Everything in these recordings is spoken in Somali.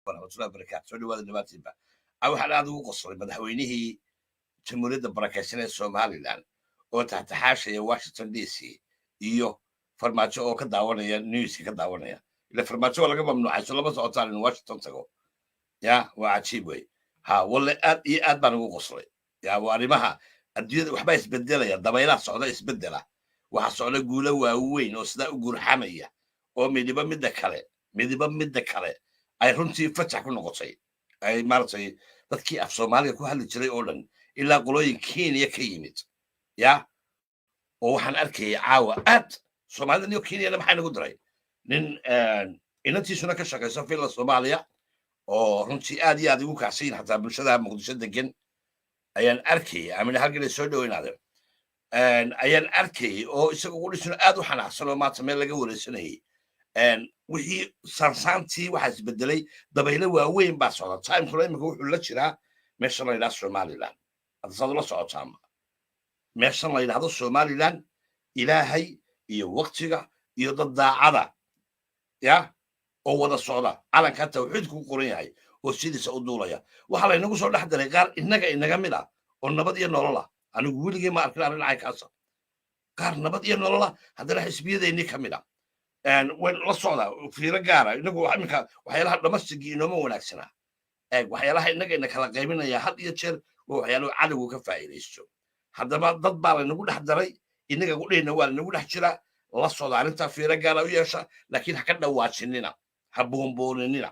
Waraxmatullahi wabarakaatu. Soo dhawaada dhammaantiinba. Waxaan aad ugu qoslay madaxweynihii Jamhuuriyadda barakaysan ee Somaliland oo taxtaxaashaya Washington DC iyo Farmaajo oo ka daawanaya newska ka daawanaya. Ila Farmaajo waa laga mamnuucay, so lama socotaan in Washington tago. Ya, waa cajiib wey. Ha, walle aad iyo aad baan ugu qoslay. Ya, waa arrimaha adduunyada, waxbaa isbedelaya, dabaylaha socda isbedela, waxaa socda guulo waaweyn oo sidaa u gurxamaya oo midiba midda kale ay runtii fajax ku noqotay, ay maaragtay dadkii af Soomaaliga ku hadli jiray oo dhan, ilaa qolooyin Kenya ka yimid. Ya, oo waxaan arkayay caawa aad Soomaalida niyo Kenyana maxaa nagu diray nin inantiisuna ka shaqayso Villa Soomaaliya oo runtii aad iyo aad igu kacsan yihin xataa bulshada Muqdisho degan ayaan arkayay. Amina halgan soo dhoweynaade ayaan arkayay oo isaga qudhisuna aad u xanaaqsan oo maanta meel laga wareysanayay. Wixii saansaantii waxaa isbedelay, dabaylo waaweyn baa socda. Timekuna imika wuxuu la jiraa meeshan la yidhahdo Somaliland. Hadda saad ula socotaama meeshan la yidhahdo Somaliland, Ilaahay iyo waktiga iyo dad daacada ya oo wada socda, calankaa tawxiidku ku qoran yahay oo sidiisa u duulaya, waxaa laynagu soo dhex daray qaar innaga inaga mid ah oo Nabad iyo Nolol ah. Anigu weligii ma arkin arrin caynkaasa, qaar Nabad iyo Nolola haddana xisbiyadeennii ka mid ah. Wayn la socdaa fiiro gaara. Inagu iminka waxyaalaha dhamastigii inooma wanaagsanaa. Eeg, waxyaalaha innaga ina kala qaybinaya had iyo jeer waa waxyaalaha cadowgu ka faa'iidaysto. Haddaba dad baa laynagu dhex daray, innaga qudhayna waa lanagu dhex jiraa. La socda arrintaa, fiiro gaara u yeesha, laakiin ha ka dhawaajinina, ha buunbuuninina.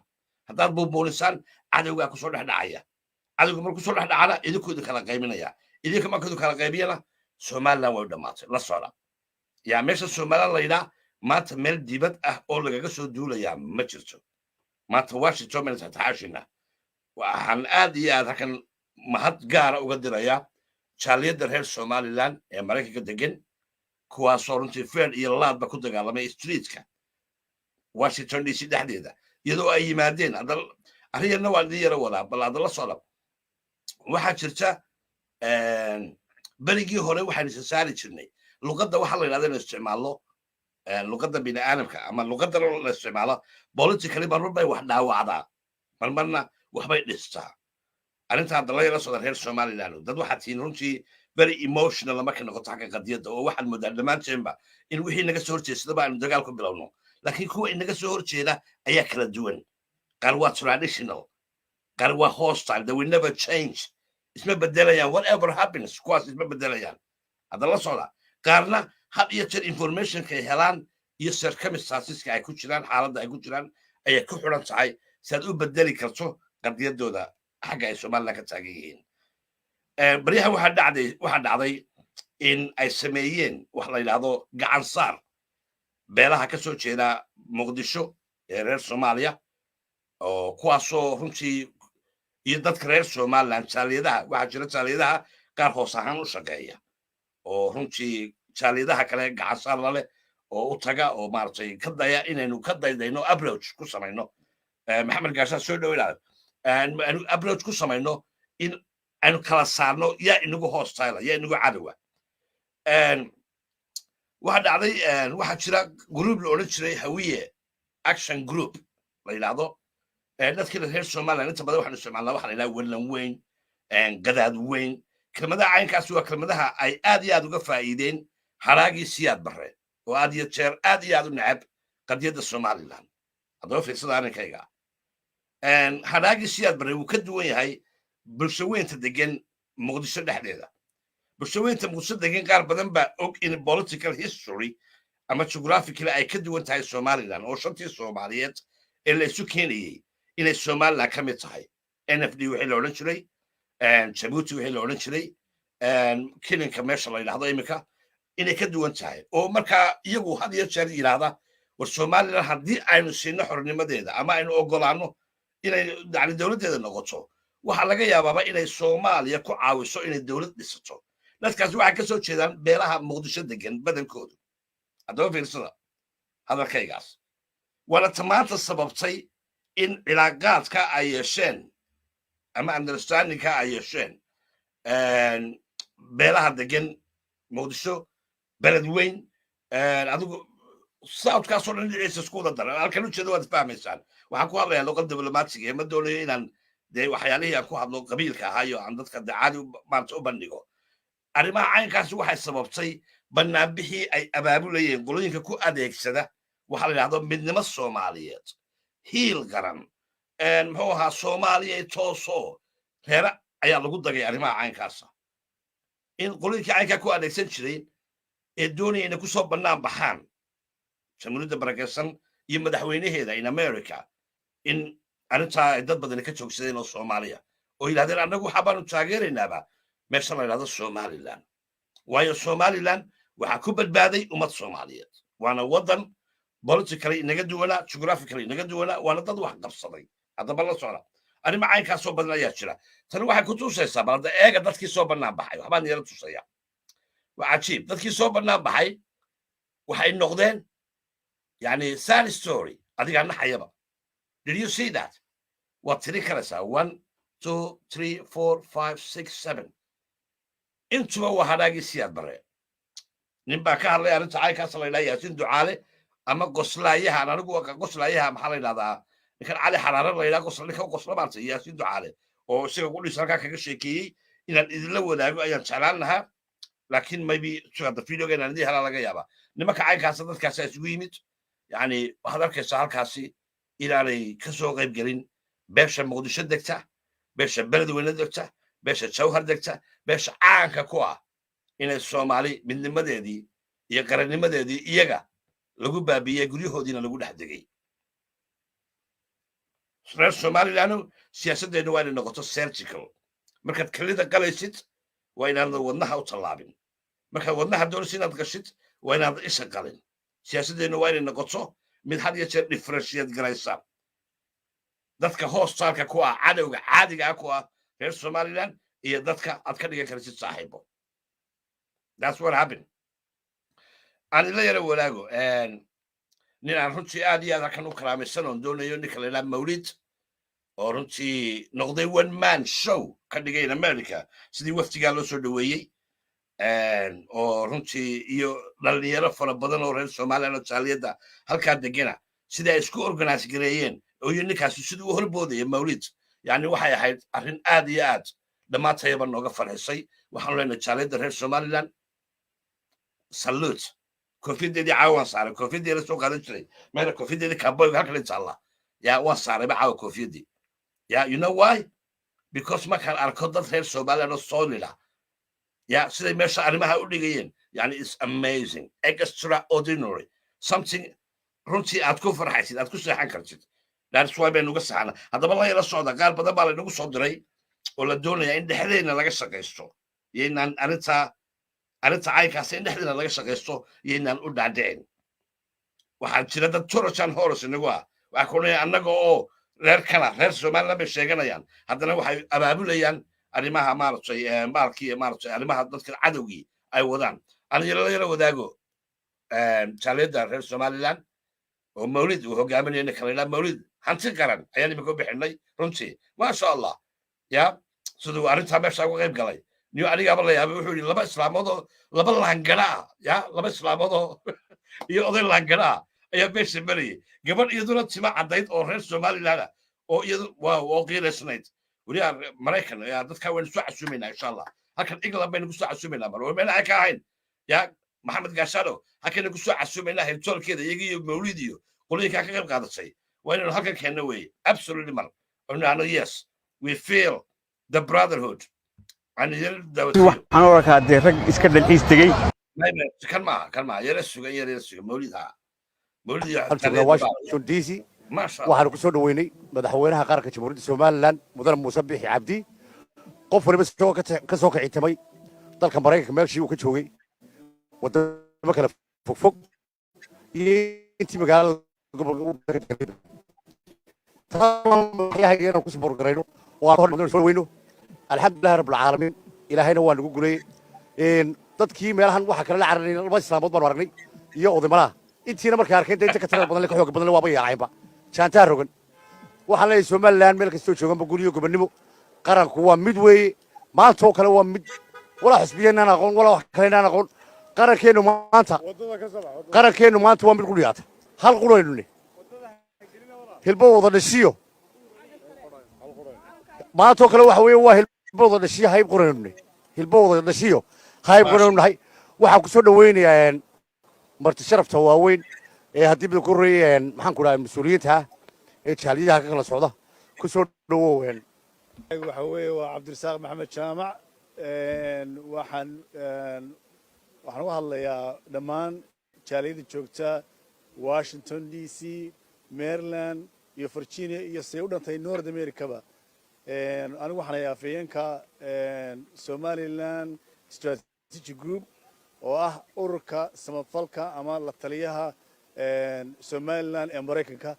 Haddaad buunbuunisaan, cadowgaa kusoo dhex dhacaya. Cadowga markuu kusoo dhex dhacana, idinkuu idin kala qaybinaya. Idinka markuu idin kala qaybiyana, Somaliland way u dhammaatay. La socda yaa, meesha Somaliland la yidhaa maanta meel dibad ah oo lagaga soo duulayaa ma jirto. Maanta Washington baynu taxaashina. Waxaan aad iyo aad halkan mahad gaara uga dirayaa jaaliyadda reer Somaliland ee Maraykanka degan, kuwaasoo runtii feer iyo laadba ku dagaalamay streetka Washington DC dhexdeeda, iyadoo ay yimaadeen. Arrin yarna waan idin yara wadaa, bal hadda la socda. Waxaa jirta, berigii hore waxaynu isa saari jirnay luqadda waxaa la yidhahda inu isticmaalno luqadda bini aadamka ama luqadda la isticmaalo politically. Marmar bay wax dhaawacdaa, marmarna waxbay dhistaa. Arrinta hadda la yara socda, reer Somaliland, dad waxaa tihiin runtii very emotional markay noqoto xagga qadiyadda, oo waxaad moodaa dhammaanteenba in wixii naga soo horjeedsadaba aynu dagaal ku bilowno. Laakiin kuwa inaga soo horjeeda ayaa kala duwan. Qaar waa traditional, qaar waa hostile, they will never change, isma bedelayaan. Whatever happens, kuwaas isma bedelayaan. Hadda la socda, qaarna had iyo jeer informationka ay helaan iyo circumstanceska ay ku jiraan, xaaladda ay ku jiraan ayay ku xidhan tahay si aad u bedeli karto qadiyadooda xagga ay Somaliland ka taagan yihiin. Baryahan waxaa dhacday in ay sameeyeen wax la yidhaahdo gacan saar beelaha ka soo jeeda Muqdisho ee reer Soomaaliya, oo kuwaasoo runtii iyo dadka reer Somaliland jaaliyadaha. Waxaa jira jaaliyadaha qaar hoos ahaan u shaqeeya oo runtii jaaliyadaha kale gacan saar la leh oo u taga oo maaragtay ka daya inaynu ka daydayno, approach ku samayno. Maxamed Gaashaa soo dhoweynaada. Aynu approach ku samayno in aynu kala saarno yaa inagu hostile, yaa inagu cadowa. Waxaa dhacday, waxaa jira group la odhan jiray Hawiye Action Group la yidhaahdo. Dadkii reer Somaliland inta badan waxaanu isticmaalnaa waxa la yidhaha wellan weyn, gadaad weyn. Kelmadaha caynkaasi waa kelmadaha ay aad iyo aad uga faa'iideen haraagii Siyaad Barre oo aad iyo jeer aad iyo aad u necab qadiyadda Somaliland. Haddaba fiirsada arrinkayga, haraagii Siyaad Barre wuu ka duwan yahay bulsho weynta degan Muqdisho dhexdeeda. Bulsho weynta Muqdisho degan qaar badan baa og in political history ama geographically ay ka duwan tahay Somaliland, oo shantii Soomaaliyeed ee la isu keenayey inay Somaliland ka mid tahay. NFD wixii la odhan jiray, Jabuuti wixii la odhan jiray, Kilinka meesha la yidhahdo iminka, inay ka duwan tahay, oo markaa iyagu had iyo jeer yidhaahda, war Somaliland haddii aynu siino xornimadeeda ama aynu ogolaanno inay yani dowladdeeda noqoto, waxaa laga yaabaaba inay Soomaaliya ku caawiso inay dowlad dhisato. Dadkaasi waxay ka soo jeedaan beelaha Muqdisho degan badankoodu. Haddaba fiirsada hadalkaygaas, waana tamaanta sababtay in cilaaqaadka ay yeesheen ama understandingka ay yeesheen beelaha degan Muqdisho, Beled weyn, adigu southkaasoo dhan dhinaciisa isku wada daran. Halkan ujeeda waad fahmaysaan. Waxaan ku hadlayaa luqad diblomaatiga ee ma doonayo inaan dee waxyaalihii aan ku hadlo qabiilka ahaa iyo aan dadka dee caadi maarata u bandhigo. Arrimaha caynkaasi waxay sababtay banaanbixii ay abaabulayeen qolooyinka ku adeegsada waxa la yidhahdo midnimo Soomaaliyeed, hiil qaran, muxuu ahaa, Soomaaliya tooso reere ayaa lagu dagay. Arrimaha caynkaasa in qolooyinkii caynkaa ku adeegsan jiray ee doonaya inay kusoo bannaan baxaan Jamhuuriyadda barakeysan iyo madaxweynaheeda in America, in arrintaa ay dad badani ka joogsadeen oo Soomaaliya oo yidhahdeen, "Annagu waxa baanu taageeraynaaba meesha la yidhahdo Somaliland, waayo Somaliland waxaa ku badbaaday ummad Soomaaliyeed, waana waddan politically inaga duwanaa, geographically inaga duwanaa, waana dad wax qabsaday." Haddaba la socda, arrima caynkaasoo badan ayaa jira. Tani waxay ku tusaysaa, bal hadda eega dadkii soo bannaan baxay. Waxbaan yara tusaya, waa cajiib. Dadkii soo bannaan baxay waxay noqdeen, yani, sad story. Adigaa naxayaba. Did you see that? Waad tirin karaysaa: one, two, three, four, five, six, seven. Intuba waa hadhaagii Siyaad Bare. Nin baa ka hadlay arrinta caynkaas, la yidhaha Yaasin Ducaale ama qoslaayaha. Aan anigu qoslaayaha, maxaa la yidhahdaa, ninkan Cali Xaraare la yidhaha, qosla, ninka qosla maarta, Yaasin Ducaale oo isaga qudhiisa halkaa kaga sheekeeyey, inaan idinla wadaago ayaan jeclaan lahaa, laakiin maybe hadda videoga inaan idin helaa laga yaabaa. Nimanka caynkaasa dadkaasa isugu yimid. Yani waxaad arkaysaa halkaasi inaanay ka soo qayb gelin beesha Muqdisho degta, beesha Beledweyne degta, beesha Jawhar degta, beesha caanka ku ah inay Soomaali midnimadeedii iyo qarannimadeedii iyaga lagu baabiiyey, guryahoodiina lagu dhex degay. Reer Somaliland, siyaasaddeenu waa inay noqoto surgical. Markaad kelida qalaysid, waa inaanad wadnaha u tallaabin. Markaad wadnaha doonaysid inaad gashid, waa inaad isha qalin. Siyaasaddeenu waa inay noqoto mid had iyo jeer differentiate garaysa dadka hoostaalka ku ah, cadowga caadiga ah ku ah reer Somaliland, iyo dadka aad ka dhigan karaysid saaxiibo. That's what happened. Aan ila yara walaago nin aan runtii aad iyo aad halkan u karaamaysan oon doonayo, ninka la yidhaha Mawlid, oo runtii noqday one man show ka dhigay in America sidii waftigaa loo soo dhoweeyey, oo runtii iyo dhalinyaro fara badan oo reer Somaliland oo jaaliyadda halkaa degana sidai ay isku organize gareeyeen, oo iyo ninkaasi siduu u horboodaya Mawlid, yani waxay ahayd arrin aad iyo aad dhammaantayaba nooga farxisay. Waxaanu leenahay jaaliyadda reer Somaliland, salute. Koofiyadeedii caawa waan saaray, koofiyadii la soo qaadan jiray meela, koofiyadeedii cowboyga halkan taalla ya, waan saarayba caawa koofiyadii ya. You know why? Because markaan arko dad reer Somaliland oo solid ah ya, siday meesha arrimaha u dhigayeen, yani is amazing, extraordinary, something runtii aad ku farxaysid, aad ku seexan kartid. That's why baynu uga saxana. Haddaba la yala socda, qaar badan baa laynagu soo diray oo la doonaya in dhexdeena laga shaqaysto, iyo inaan arrinta caynkaas in dhexdeena laga shaqaysto iyo inaan u dhaadhicin. Waxaa jira dad Trojan horse inagu ah. Waxaa ku odhanaya annaga oo reer kala reer Somaliland bay sheeganayaan, haddana waxay abaabulayaan arrimaha maaragtay maalkii, maaragtay arrimaha dadka cadowgii ay wadaan. Aan yala yala wadaago jaaliyadda reer Somaliland oo Mawlid uu hogaaminayo, ninka la yidhaha Mawlid Hanti Qaran ayaan imika u bixinay. Runtii, maasha Allah ya, siduu arrintaa meesha uga qayb galay niyo, anigaaba la yaabay. Wuxuu yidhi laba islaamood oo laba laangana ah ya, laba islaamood oo iyo oday laangana ah ayaa meesha marayay, gabadh iyaduna tima caddayd oo reer Somaliland ah oo iyadu waa oo qiiraysnayd. Weliyaa Maraykan yaa, dadkaa waynu soo casuumaynaa insha Allah. Halkan England baynu kusoo casuumaynaa, mar war meel ay ka ahayn ya Maxamed Gaashano, halkaynu kusoo casuumaynaa hiltoolkeeda, iyaga iyo Mawlid iyo qolooyinkaa ka qayb qaadatay. Waa inaynu halkan keenno weeye, absolutely. Mar oo nahno, "Yes, we feel the brotherhood." Waxaan u arkaa dee rag iska dalxiis tegey. Kan maaha, kan maaha. Yara sugan, yara sugan. Mawlid ha, Mawlid iyo Joognaa Washington DC. Maasha. Waxaanu ku soo dhoweynay madaxweynaha qaranka Jamhuuriyadda Somaliland, Mudane Muuse Bixi Cabdi. Qof waliba isagoo ka soo kicitamay dalka Maraykanka, meeshii uu ka joogay, wadamo kale fogfog iyo intii magaalada gobolka inaan ku support garayno oo aan hor soo weyno. Alxamdulillahi rabbil caalamiin, Ilaahayna waa nagu guleeyey. Dadkii meelahan waxaa kale la cararay laba islaamood baanu aragnay iyo odaymalaha. Intiina markay arkeen dee inta ka tirada badan le, ka xooga badan le, waaba yaaceenba, jaantaa rogan. Waxaan leeyahay Somaliland meel kastoo jooganba guriyo gobonnimo. Qaranku waa mid weeye. Maanta oo kale waa mid, walaa xisbiyeennaan aqoon, walaa wax kaleynaan aqoon. Qarankeennu maanta, qarankeennu maanta waa mid qudhiyaata, hal quraynu ne. Hilbo wada dhashiyo maantoo kale waxa weeye waa hilbo wada dhashiyo hayb qoraynu, hilbo wada dhashiyo hayb qoraynu nahay. Waxaan ku soo dhaweynayaa marti sharafta waaweyn ee haddii bida ku horreeyay, maxaan ku dhahay, mas-uuliyiinta ee jaaliyadaha ka kala socda. Ku soo dhawow. Waxa weeye waa Cabdirasaaq Maxamed Jaamac. Waxaan u hadlayaa dhammaan jaaliyadda joogta Washington DC, Maryland iyo Virginia iyo say u dhantay North Americaba. Anigu waxaan ahay afhayeenka Somaliland Strategic Group, oo ah ururka samafalka ama la taliyaha Somaliland ee Maraykanka.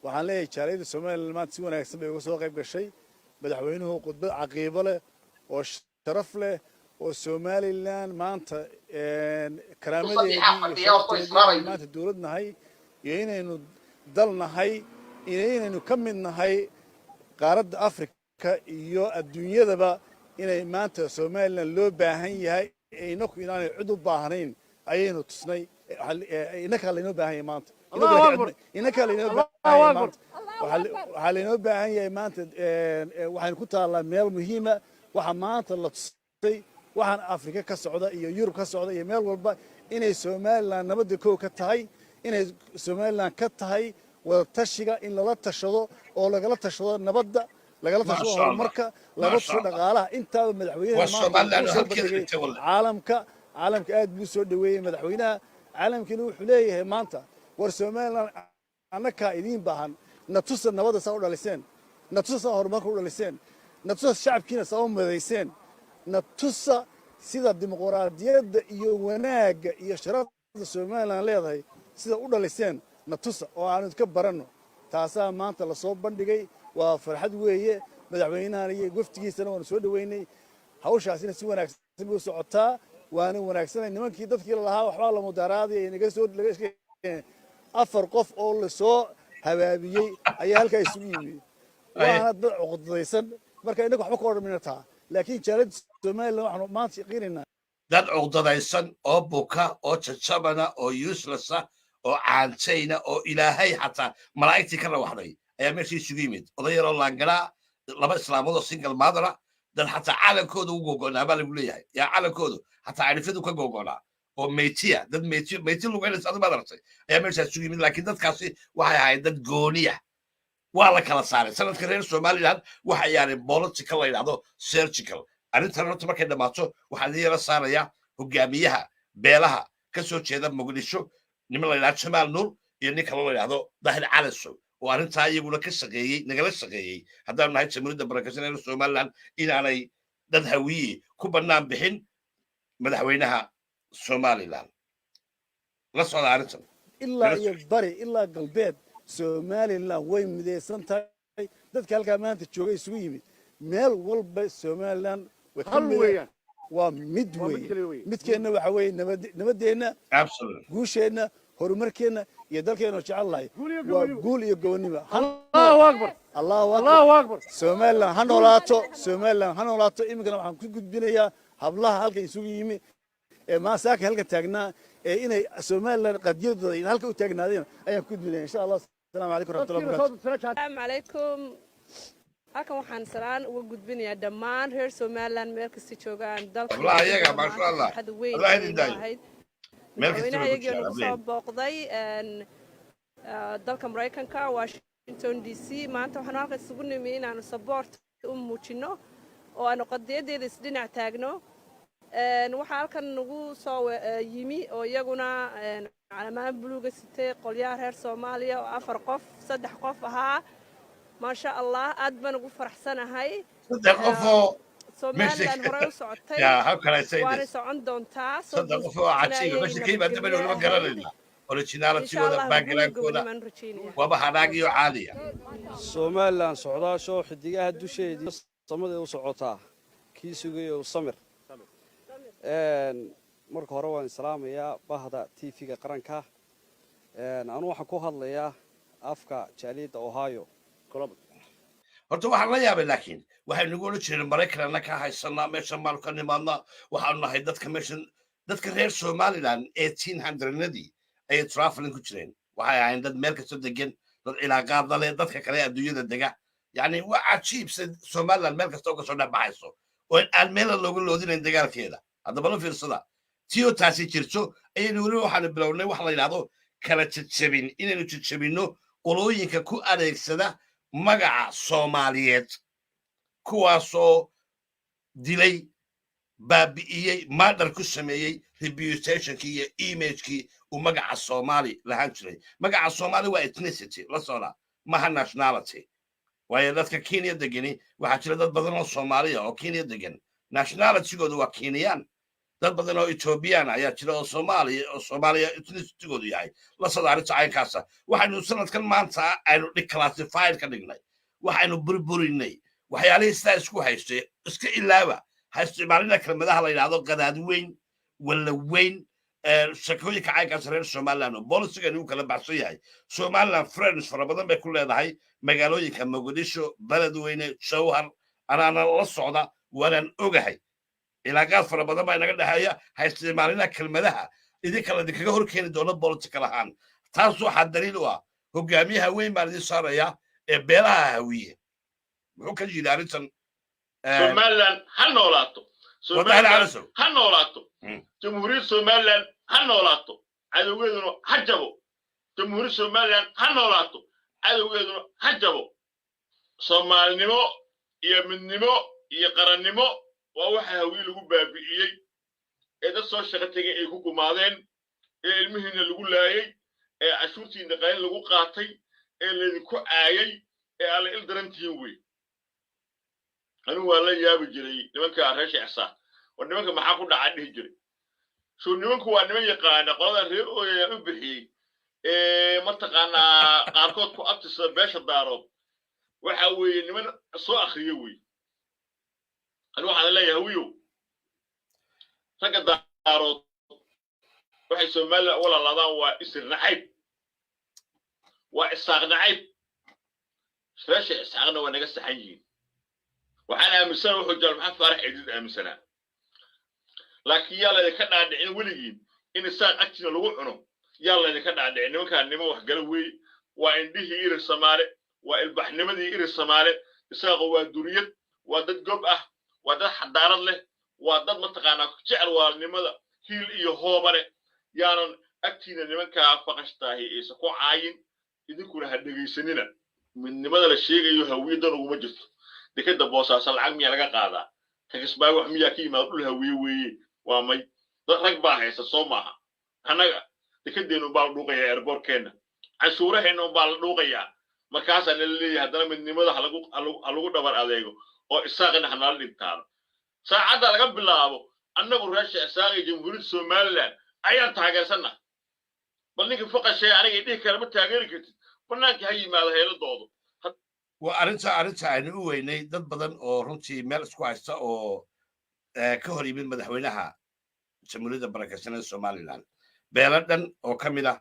Waxaan leeyahay jaaliyadda Somaliland maanta si wanaagsan bay uga soo qayb gashay. Madaxweynuhu khudbad caqiibo leh oo sharaf leh oo Somaliland maanta karaamadeedii iyo sharafteedii, maanta dowlad nahay iyo inaynu dal nahay iyo inaynu ka mid nahay qaaradda Africa iyo adduunyadaba, inay maanta Somaliland loo baahan yahay, inaku inaanay cid u baahnayn ayaynu tusnay. Inakaa laynoo baahan yahay maanta, inakaa laynoo baahan yahay maanta. Waxaa laynoo baahan yahay maanta, waxaynu ku taallaa meel muhiima. Waxaa maanta la tusay waxaan Afrika ka socda iyo Yurub ka socda iyo meel walba inay Somaliland nabadda kow ka tahay, inay Somaliland ka tahay wada tashiga, in lala tashado oo lagala tashado nabadda, lagala tashado horumarka, lagala tashado dhaqaalaha. Intaaba madaxweynaha maanta uu soo bandhigay caalamka. Caalamka aad buu soo dhoweeyey madaxweynaha. Caalamkiina wuxuu leeyahay maanta: war Somaliland annakaa idiin baahan, na tusa nabadda saa u dhaliseen, na tusa saa horumarka u dhaliseen, na tusa shacabkiina saa u midayseen, na tusa sida dimuqraadiyadda iyo wanaagga iyo sharafta Somaliland leedahay sida u dhaliseen, na tusa oo aanu iska baranno. Taasaa maanta lasoo bandhigay. Waa farxad weeye. Madaxweynahan iyo wafdigiisana waanu soo dhoweynay. Hawshaasina si wanaagsan bay u socotaa, waana wanaagsanay. Nimankii dadkii lalahaa waxbaa la mudaharaadaya naga soo afar qof oo lasoo habaabiyey ayaa halkaa isugu yimi, waana dad cuqdadaysan. Marka innaga waxba ka odhan mayna taa, laakiin jaaliyadda Somaliland waxaanu maanta yaqiinaynaa Dad cuqdadaysan oo buka oo jajabana oo uselessa oo caantayna oo Ilaahay xataa malaa'igtii ka rawaxday ayaa meesha isugu yimid. Oday yaroo laangalaa, laba islaamood oo single mother, dad xataa calankooda u gogo'naa baa lagu leeyahay, yaa calankoodu xataa cirifadu ka gogo'naa oo meytiya, dad meyti meyti lugaynaysa adigu baad aragtay, ayaa meeshaas isugu yimid. Laakiin dadkaasi waxay ahayd dad gooniya, waa la kala saaray. Sanadka reer Somaliland waxay yaareen political la yidhahdo surgical. Arrintan horta markay dhammaato waxaa idin yara saaraya hogaamiyaha beelaha ka soo jeeda Muqdisho, niman la yidhahdo Jamaal Nuur iyo nin kaloo la yidhahdo Dahir Calasow, oo arrintaa iyaguna ka shaqeeyey, nagala shaqeeyey haddaanu nahay Jamhuuriyadda Barakeysan ee Somaliland, inaanay dad Hawiye ku bannaan bixin madaxweynaha Somaliland. La socda arrintan. Ilaa iyo bari ilaa galbeed Somaliland way midaysan tahay. Dadka halkaa maanta jooga isugu yimid, meel walba Somaliland way ka Hal weeyaan. Waa mid Waa mid weeye. keliya weeye. Midkeenna waxa weeye nabadeenna, guusheenna, horumarkeenna iyo dalkeenna jecel lahay. Guul iyo Waa gobonimo. guul iyo gobonnimo. Allahu akbar. Allahu akbar. Allahu akbar. Somaliland ha noolaato, Somaliland ha noolaato. Iminkana waxaan ku gudbinayaa hablaha halkan isugu yimi ee maasaaka halkan taagnaa ee inay Somaliland qadiyadooda in halka u taagnaadeen ayaan ku gudbinaya, insha Allah. Asalaamu calaykum waraxmatullahi Dadkiina wabarakatu. soo dira. Asalaamu calaykum. Halkan waxaan salaan uga gudbinayaa dhammaan reer Somaliland meel kasta joogaan dalka. Hablaha iyaga, maasha Allah. Farxad weyn Allah idin ayay noo daayo. ahayd. Meel kasta Madaxweynaha bay ku iyagii jiraan nagu soo hablaheena. booqday dalka Maraykanka, Washington DC. Maanta waxaanu halkan isugu nimi inaanu support u muujino oo aanu qadiyadeeda isdhinac taagno. Waxaa halkan nagu soo yimi oo iyaguna calamaan buluuga sitay qolyaha reer Soomaaliya oo afar qof, saddex qof ahaa. Maasha Allah, aad baan ugu faraxsanahay. Saddex qof oo Somaliland horey u socotay, Yeah, how can I say waanay this? socon doontaa. Saddex qof oo cajiiba meesha ka yimaada baynu lama garanayna originalitygooda, backgroundkooda waaba hadhaagiyo caadiya. Somaliland socdaashoo xidigaha dusheedii samaday u socotaa, kii sugayo samir. Marka hore waan islaamayaa bahda TV-ga qaranka. Anu waxaan ku hadlayaa afka jaaliyadda Ohio. Horta waxaan la yaabay, laakiin waxay nagu odhan jireen Maraykan anna ka haysanaa, meeshan baanu ka nimaadnaa, waxaanu nahay dadka meeshan. Dadka reer Somaliland 1800-nadii ayay traveling ku jireen. Waxay ahayn dad meel kasta degan. Dad cilaaqaad la leh dadka kale adduunyada dega. Yani waa cajiib sida Somaliland meel kasta uga soo dhexbaxayso oo aan meela looga loodinayn dagaalkeeda. Haddaba la fiirsada, tio taasi jirto ayaynu weliba waxaanu bilownay waxa la yidhahdo kala jejebin, inaynu jejebinno qolooyinka ku adeegsada magaca Soomaaliyeed, kuwaasoo dilay, baabi'iyey, murder ku sameeyey reputationkii iyo imagekii uu magaca Soomaali lahaan jiray. Magaca Soomaali waa ethnicity, la socda, maha nationality. Waayo, dadka Kenya degani, waxaa jira dad badan oo Soomaaliya oo Kenya degan, nationalitygoodu waa Kenyan. Dad badan oo Ethiopian ayaa jira oo Soomaaliya, oo Soomaaliya ethnicitygoodu yahay. La socda arrinta caynkaasa. Waxaynu sanadkan maanta aynu declassified ka dhignay, waxaynu burburinay waxyaalihii sidaa isku haystay. Iska ilaaba, ha isticmaalina kelmadaha la yidhahdo qadaad weyn, walla weyn, shakooyinka caynkaas. Reer Somaliland oo bolisigan uu kala baxsan yahay, Somaliland friends fara badan bay ku leedahay magaalooyinka Mogadisho, Beledweyne, Jowhar. Anaana la socda, waanaan ogahay, cilaaqaad fara badan baa inaga dhexeeya. Ha isticmaalina kelmadaha idinka la idinkaga hor keeni doono political ahaan. Taas waxaa daliil u ah hogaamiyaha weyn baan idin saaraya ee beelaha Hawiye. Muxuu ka yidhi arrintan? Somaliland ha noolaato! Somaliland ha noolaato! Jamhuuriyadda Somaliland ha noolaato, cadowgeeduna ha jabo! Jamhuuriyadda Somaliland ha noolaato, cadowgeeduna ha jabo! Soomaalinimo iyo midnimo iyo qarannimo waa waxa Hawiye lagu baabi'iyey ee dad soo shaqo tegay ay ku gumaadeen, ee ilmihiinna lagu laayey, ee cashuurtiinna qalin lagu qaatay, ee laydinku caayay, ee alla il darantihiin wey. Anigu waan la yaabi jiray nimanka reer Sheecsaa oo nimanka maxaa ku dhaca dhihi jiray. So nimanku waa niman yaqaana qoladan reer Ooyaya u bixiyey ee mataqaanaa qaarkood ku abtisada beesha Daarood. Waxa weeye niman soo akriyo wey. Anigu waxaan leeyahay, Hawiyow, ragga Daarood waxay Somaliland u walaalaadaan waa isir nacayb, waa Isaaq nacayb. Reesha Isaaqna waa naga saxan yihiin. Waxaan aaminsana wuxuu Jaal Maxamed Faarax Ciidid aaminsanaa, laakiin yaa laydinka dhaadhicin weligiin in Isaaq agtiina lagu cuno. Yaa laydinka dhaadhicin. Nimankaan niman waxgala weeye, waa indhihii Irir Samaale, waa ilbaxnimadii Irir Samaale. Isaaqo waa duriyad, waa dad gob ah, waa dad xadaarad leh, waa dad mataqaanaa jecel walaalnimada, hiil iyo hooba leh. Yaanan agtiina nimankaa faqashtaahi aysan ku caayin, idinkuna ha dhegaysanina. Midnimada la sheegayo Hawiye dan uguma jirto. Dekeda Boosaaso lacag miyaa laga qaadaa? Tagisbaayo wax miyaa ka yimaada? Dhul Hawiye weeye, waa may. Dad rag baa haysta, soo maaha? Annaga dekedeennu baa la dhuuqayaa, airportkeenna, canshuuraheenna baa la dhuuqayaa. Markaasaa nala leeyahay haddana midnimada halagu ha lagu dhabar adeego oo Isaaqina hanala dhintaano. Saacadda laga bilaabo annagu reesha Isaaq iyo Jamhuuriyadda Somaliland ayaan taageersanna. Bal ninka faqashee aniga dhihi kara ma taageeri kartid, bannaanka ha yimaado, heeladoodu. Waa arrinta aynu u weynay dad badan oo runtii meel isku haysta oo ka hor yimid madaxweynaha Jamhuuriyadda Barakeysan ee Somaliland. Beelo dhan oo ka mid ah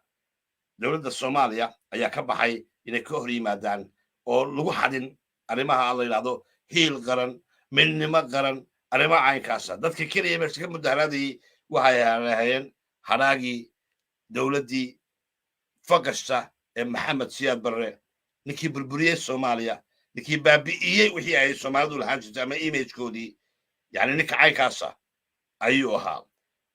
dowladda Soomaaliya ayaa ka baxay inay ka hor yimaadaan oo lagu xadin arrimaha la yidhahdo hiil qaran, midnimo qaran, arrimaha caynkaasa. Dadka keliya meesha ka mudaharaadayey waxay lahayeen hadhaagii dowladdii faqashta ee Maxamed Siyaad Barre, ninkii burburiyey Soomaaliya, ninkii baabi'iyey wixii ay Soomaalidu lahaan jirtay ama imagekoodii. Yani ninka caynkaasa ayuu ahaa.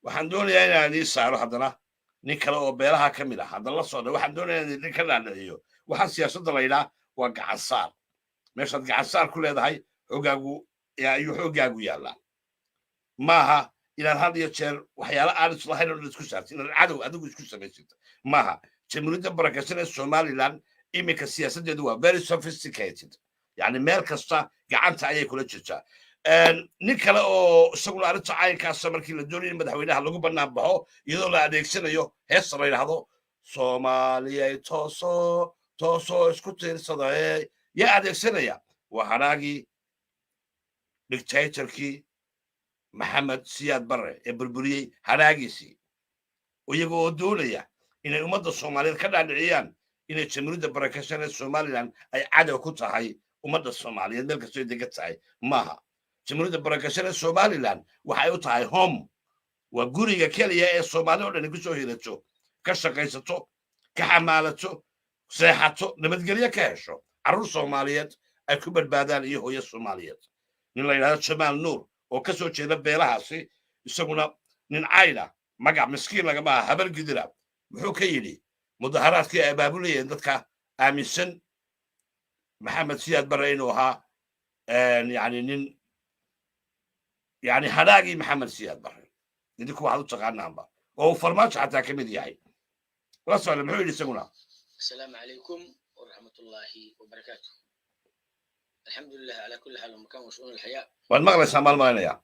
Waxaan doonayaa inaan idiin saaro haddana nin kale oo beelaha ka mid ah. Haddana la socda, waxaan doonayaa inaan idin ka dhaadhiciyo waxaan siyaasadda la yidhaha waa gacansaar. Meeshaad gacansaar ku leedahay xooggaagu ayuu xooggaagu yaallaa. Maaha inaad had iyo jeer waxyaalo aan islahayn oo dhan isku saartid, inaad cadow adigu isku samaysid maaha. Jamhuuriyadda Barakeysan ee Somaliland iminka siyaasaddeedu waa very sophisticated, yani meel kasta gacanta ayay kula jirtaa. Nin kale oo isaguna arrinta caynkaasa, markii la doonaya in madaxweynaha lagu bannaan baxo iyadoo la adeegsanayo heesta la yidhaahdo "Soomaaliyay tooso, toosoo isku tiirsadae", yaa adeegsanaya? Waa hadhaagii dictatorkii Maxamed Siyaad Barre ee burburiyey hadhaagiisii, iyaga oo doonaya inay ummadda Soomaaliyeed ka dhaadhiciyaan inay Jamhuuriyadda Barakeysan ee Somaliland ay cadow ku tahay ummadda Soomaaliyeed meel kastoo degan tahay. Maaha. Jamhuuriyadda Barakeysan ee Somaliland waxay u tahay home, waa guriga keliya ee Soomaali oo dhani ku soo hirato, ka shaqaysato, ka xamaalato. Seexato, nabadgelyo ka hesho, carruur Soomaaliyeed ay ku badbaadaan iyo hooyo Soomaaliyeed. Nin la yidhahdo Jamaal Nuur oo ka soo jeeda beelahaasi, isaguna nin cayda magac miskiin lagama aha, Habar Gidira, muxuu ka yidhi mudaharaadkii ay abaabulayeen dadka aaminsan Maxamed Siyaad Barre inuu ahaa yani nin yani hadhaagii Maxamed Siyaad Barre, idinku waxaad u taqaanaanba, oo uu Farmaajo xataa ka mid yahay? La socda, muxuu yidhi isaguna? السلام عليكم ورحمة الله وبركاته. الحمد لله على كل حال ومكان وشؤون الحياة. Waad maqlaysaa, maal malaynayaa.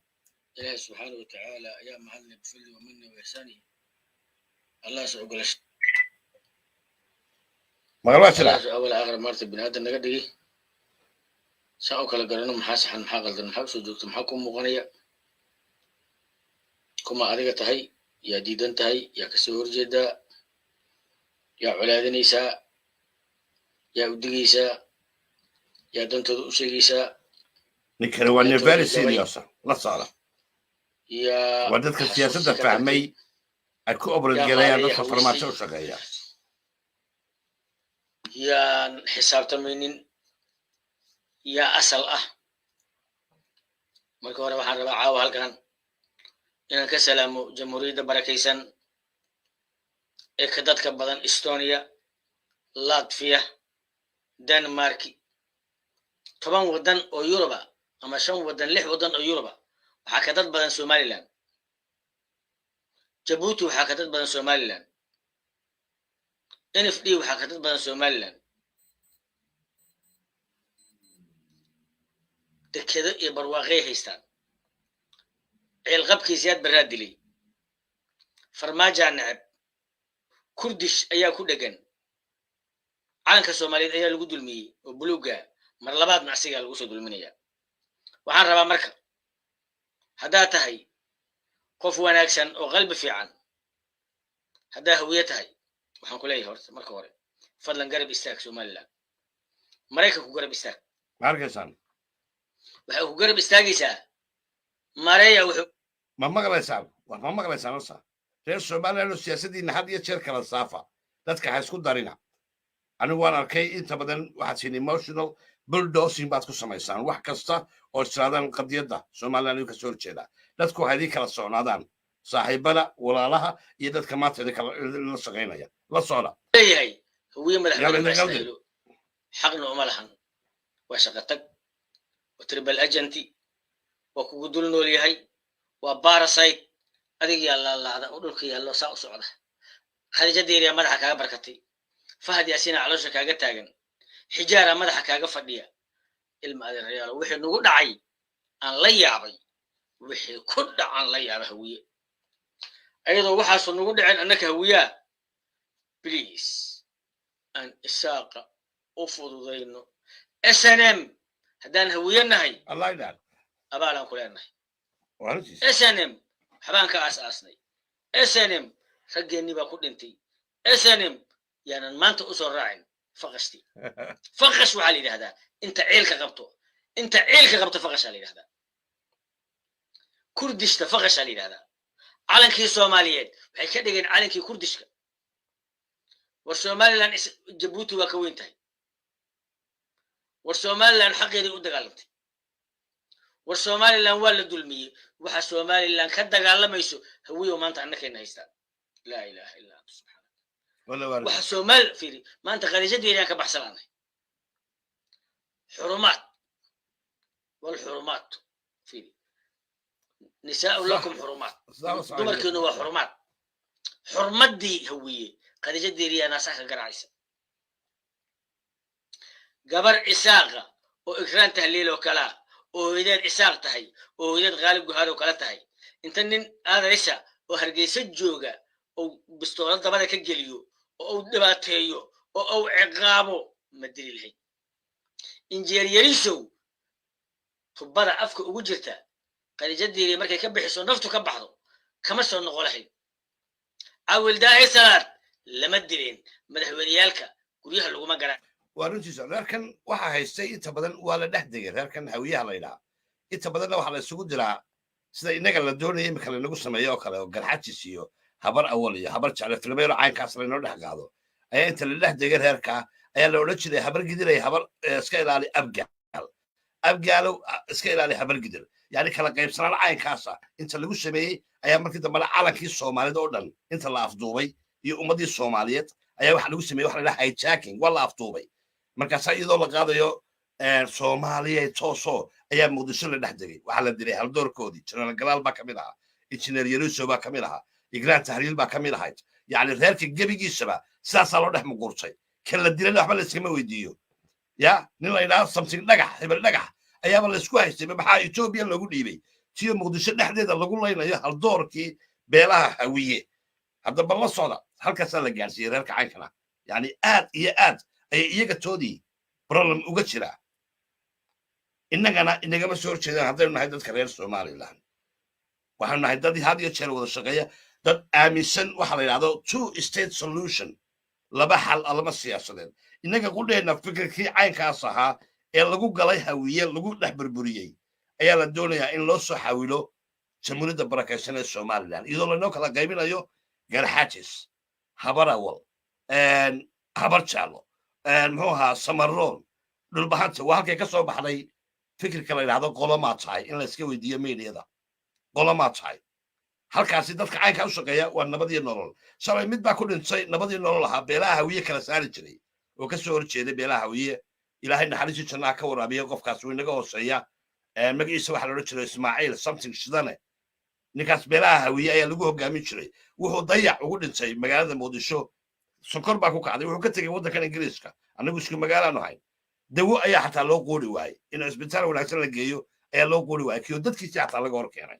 إلهي سبحانه وتعالى يا معلم بفضله ومنه وإحسانه الله سعوق. Maqal waa jira. الله أول آخر مرت بني آدم نقدي saa u kala garano maxaa saxan, maxaa qaldan, maxaa usoo joogta, maxaa kuu muuqanaya, kuma adiga tahay, yaa diidan tahay, yaa kasoo horjeedaa, yaa colaadinaysaa, yaa u digaysaa, yaa dantooda u sheegaysaa. Ninkani waa nin very serious, la socda. Yaa waa dadka siyaasadda fahmay ay ku obrad-galayaan dadka Farmaajo u shaqeeya. Yaan xisaabtamaynin, yaa asal ah. Marka hore waxaan rabaa caawa halkan inaan ka salaamo Jamhuuriyadda barakaysan ee ka dadka badan Estonia, Latvia, Denmark, 10 waddan oo Yuruba ama shan waddan, lix waddan oo Yuruba waxaa ka dad badan Somaliland. Jabuuti waxaa ka dad badan Somaliland. NFD waxaa ka dad badan Somaliland. Dekedo iyo barwaaqay haystaan. Ciilqabkii Siyaad Barraa dilay, Farmaajaa neceb, Kurdish ayaa ku dhegan, calanka Soomaaliyeed ayaa lagu dulmiyey oo buluugga mar labaadna asigaa lagu soo dulminaya. Waxaan rabaa marka, haddaad tahay qof wanaagsan oo qalbi fiican, haddaa Hawiye tahay, waxaan ku leeyahay horta marka hore fadlan garab istaag Somaliland. Maraykanku garab istaag. Ma arkaysaan? Waxay ku garab istaagaysaa Mareya wuxuu Ma maqlaysaan? War ma maqlaysaan? Horta reer Somaliland oo siyaasaddiina had iyo jeer kala saafa, dadka ha isku darina. Anigu waan arkay inta badan waxaad siin emotional bulldozing baad ku samaysaan wax kasta oo istiraadaan qadiyadda Somaliland idinka soo horjeeda. Dadku ha idin kala socnaadaan, saaxiibada, walaalaha iyo dadka maanta idinkala la shaqaynaya la socda. Leeyahay Hawiye Yalla madaxweyne idin ma qaldi. istaahilo, xaqna uma lahan. Waa shaqo tag, waa tribal agenti, waa kugu dul nool yahay, waa parasite. Adig yaa laalaada oo dhulka yaallo saa u socda. Khadiija Deeriyaa madaxa kaaga barkatay, Fahad Yaasiina caloosha kaaga taagan, Xijaara madaxa kaaga fadhiya. Ilma adeerayaalo, wixii nagu dhacay aan la yaabay, wixii ku dhacan la yaabay Hawiye, ayadoo waxaasu nagu dhaceen annaka Hawiyaa, please aan Isaaqa u fududayno SNM. Haddaan Hawiye nahay, Allah idhaal abaalaan ku leenahay. Waa runtiis. SNM waxbaan ka aas-aasnay, SNM raggeennii baa ku dhintay. SNM yaanan maanta usoo raacin faqashtii. Faqash waxaa la yidhahdaa inta ciilka qabto, inta ciilka qabto faqashaa la yidhahdaa. Kurdishta faqashaa la yidhahdaa. Calankii Soomaaliyeed waxay ka dhigeen calankii Kurdishka. War Somaliland Jabuuti waa ka weyn tahay. War Somaliland xaqeeday u dagaalantay. War Somaliland waa la dulmiyey. Waxa Somaliland ka dagaalamayso, Hawiyow, maanta annakayna haystaan. Laa ilaaha illaa anta subxaana. Wala waa Waxa Soomaal fiiri maanta, khadiijadeedaan ka baxsanaanay. Xurumaat walxurumaat, fiiri, nisaau lakum xurumaat. Dumarkiinu waa xurumaad. Xurmaddii Hawiye Khadiijadeeriyaa naasaha ka garaacaysa. Gabar Isaaqa oo Ikraan Tahliil oo kalaa, oo hooyadeed Isaaq tahay, oo hooyadeed Qaalib Guhaad oo kala tahay, inta nin aadarisa oo Hargeysa jooga oo bistoolad dabada ka geliyo oo uu dhibaateeyo oo uu ciqaabo, ma dili lahayn? Injeer Yarisow tubada afka ugu jirta Khadiijadiiri markay ka bixiso, naftu ka baxdo, kama soo noqo lahayn. Cawil Daahi Salaad lama dilin. Madaxweyneyaalka guryaha laguma garan. Waa runtiisa. Reerkan waxaa haystay inta badan waa la dhex degay. Reerkan Hawiyaha la yidhaha inta badanna waxaa la isugu diraa sida innaga la doonaya imika laynagu sameeyo oo kale, oo Garxajis iyo Habar Awal iyo Habar Jecle filmayro caynkaas laynoo dhex qaado. Ayaa inta la dhex degay reerkaa ayaa la odhan jiray: "Habar Gidiray, habar iska ilaali, Abgaal, Abgaalow iska ilaali Habar Gidir." Yani kala qaybsanaan caynkaasa inta lagu sameeyey ayaa markii dambena calankii Soomaalida oo dhan inta la afduubay iyo ummaddii Soomaaliyeed ayaa waxa lagu sameeyey waxa la dhaha hijacking. Waa la afduubay. Markaasaa iyadoo la qaadayo "Soomaaliya tooso" ayaa Muqdisho la dhex degay. Waxaa la dilay haldoorkoodii. Jenaraal Galaal baa ka mid ahaa, Injineer Yaruso baa ka mid ahaa, Igraan Tahliil baa ka mid ahayd. Yacni reerka gebigiisaba sidaasaa loo dhex muquurtay. Kan la dilana waxba layskama weydiiyo. Ya nin la yidhaahdo something Dhagax, Hebel Dhagax ayaaba laysku haystay. Maxaa Etoobiya loogu dhiibay tiyo Muqdisho dhexdeeda lagu laynayo haldoorkii beelaha Hawiye? Haddaba la socda, halkaasaa la gaarsiiyey reerka caynkana. Yani aad iyo aad ayay iyaga toodii problem uga jiraa. Innagana inagama soo horjeedaan. Haddaynu nahay dadka reer Somaliland, waxaanu nahay dad had iyo jeer wada shaqeeya, dad aaminsan waxa la yidhahdo two state solution, laba xal, lama siyaasadeed. Innaga qudheenna fikirkii caynkaas ahaa ee lagu galay Hawiye, lagu dhex burburiyey, ayaa la doonayaa in loo soo xawilo Jamhuuriyadda barakaysan ee Somaliland, iyadoo laynoo kala qaybinayo Garxajis, Habarawal, Habar Jaallo, muxuu ahaa, Samaroon, Dhulbahanta. Waa halkay ka soo baxday fikirka la yidhahdo "Qolomaa tahay?" In la iska weydiiyo meediyada "Qolomaa tahay?" Halkaasi dadka caynkaa u shaqeeya waa Nabad iyo Nolol. Shalay mid baa ku dhintay Nabad iyo Nolol ahaa, beelaha Hawiye kala saari jiray oo ka soo horjeeday beelaha Hawiye. Ilaahay naxariistii jannaha ka waraabiya. Qofkaas wuu inaga hooseeya. Magaciisa waxaa la odhan jiray Ismaaciil something Shidane. Ninkaas beelaha Hawiye ayaa lagu hogaamin jiray. Wuxuu dayac ugu dhintay magaalada Muqdisho, sonkor baa ku kacday. Wuxuu ka tegey waddankan Ingiriiska. Annagu isku magaalaanu hayn. Dawo ayaa xataa loo quuri waayey. In cisbitaal wanaagsan la geeyo ayaa loo quuri waayey, kiyo dadkiisii xataa laga hor keenay.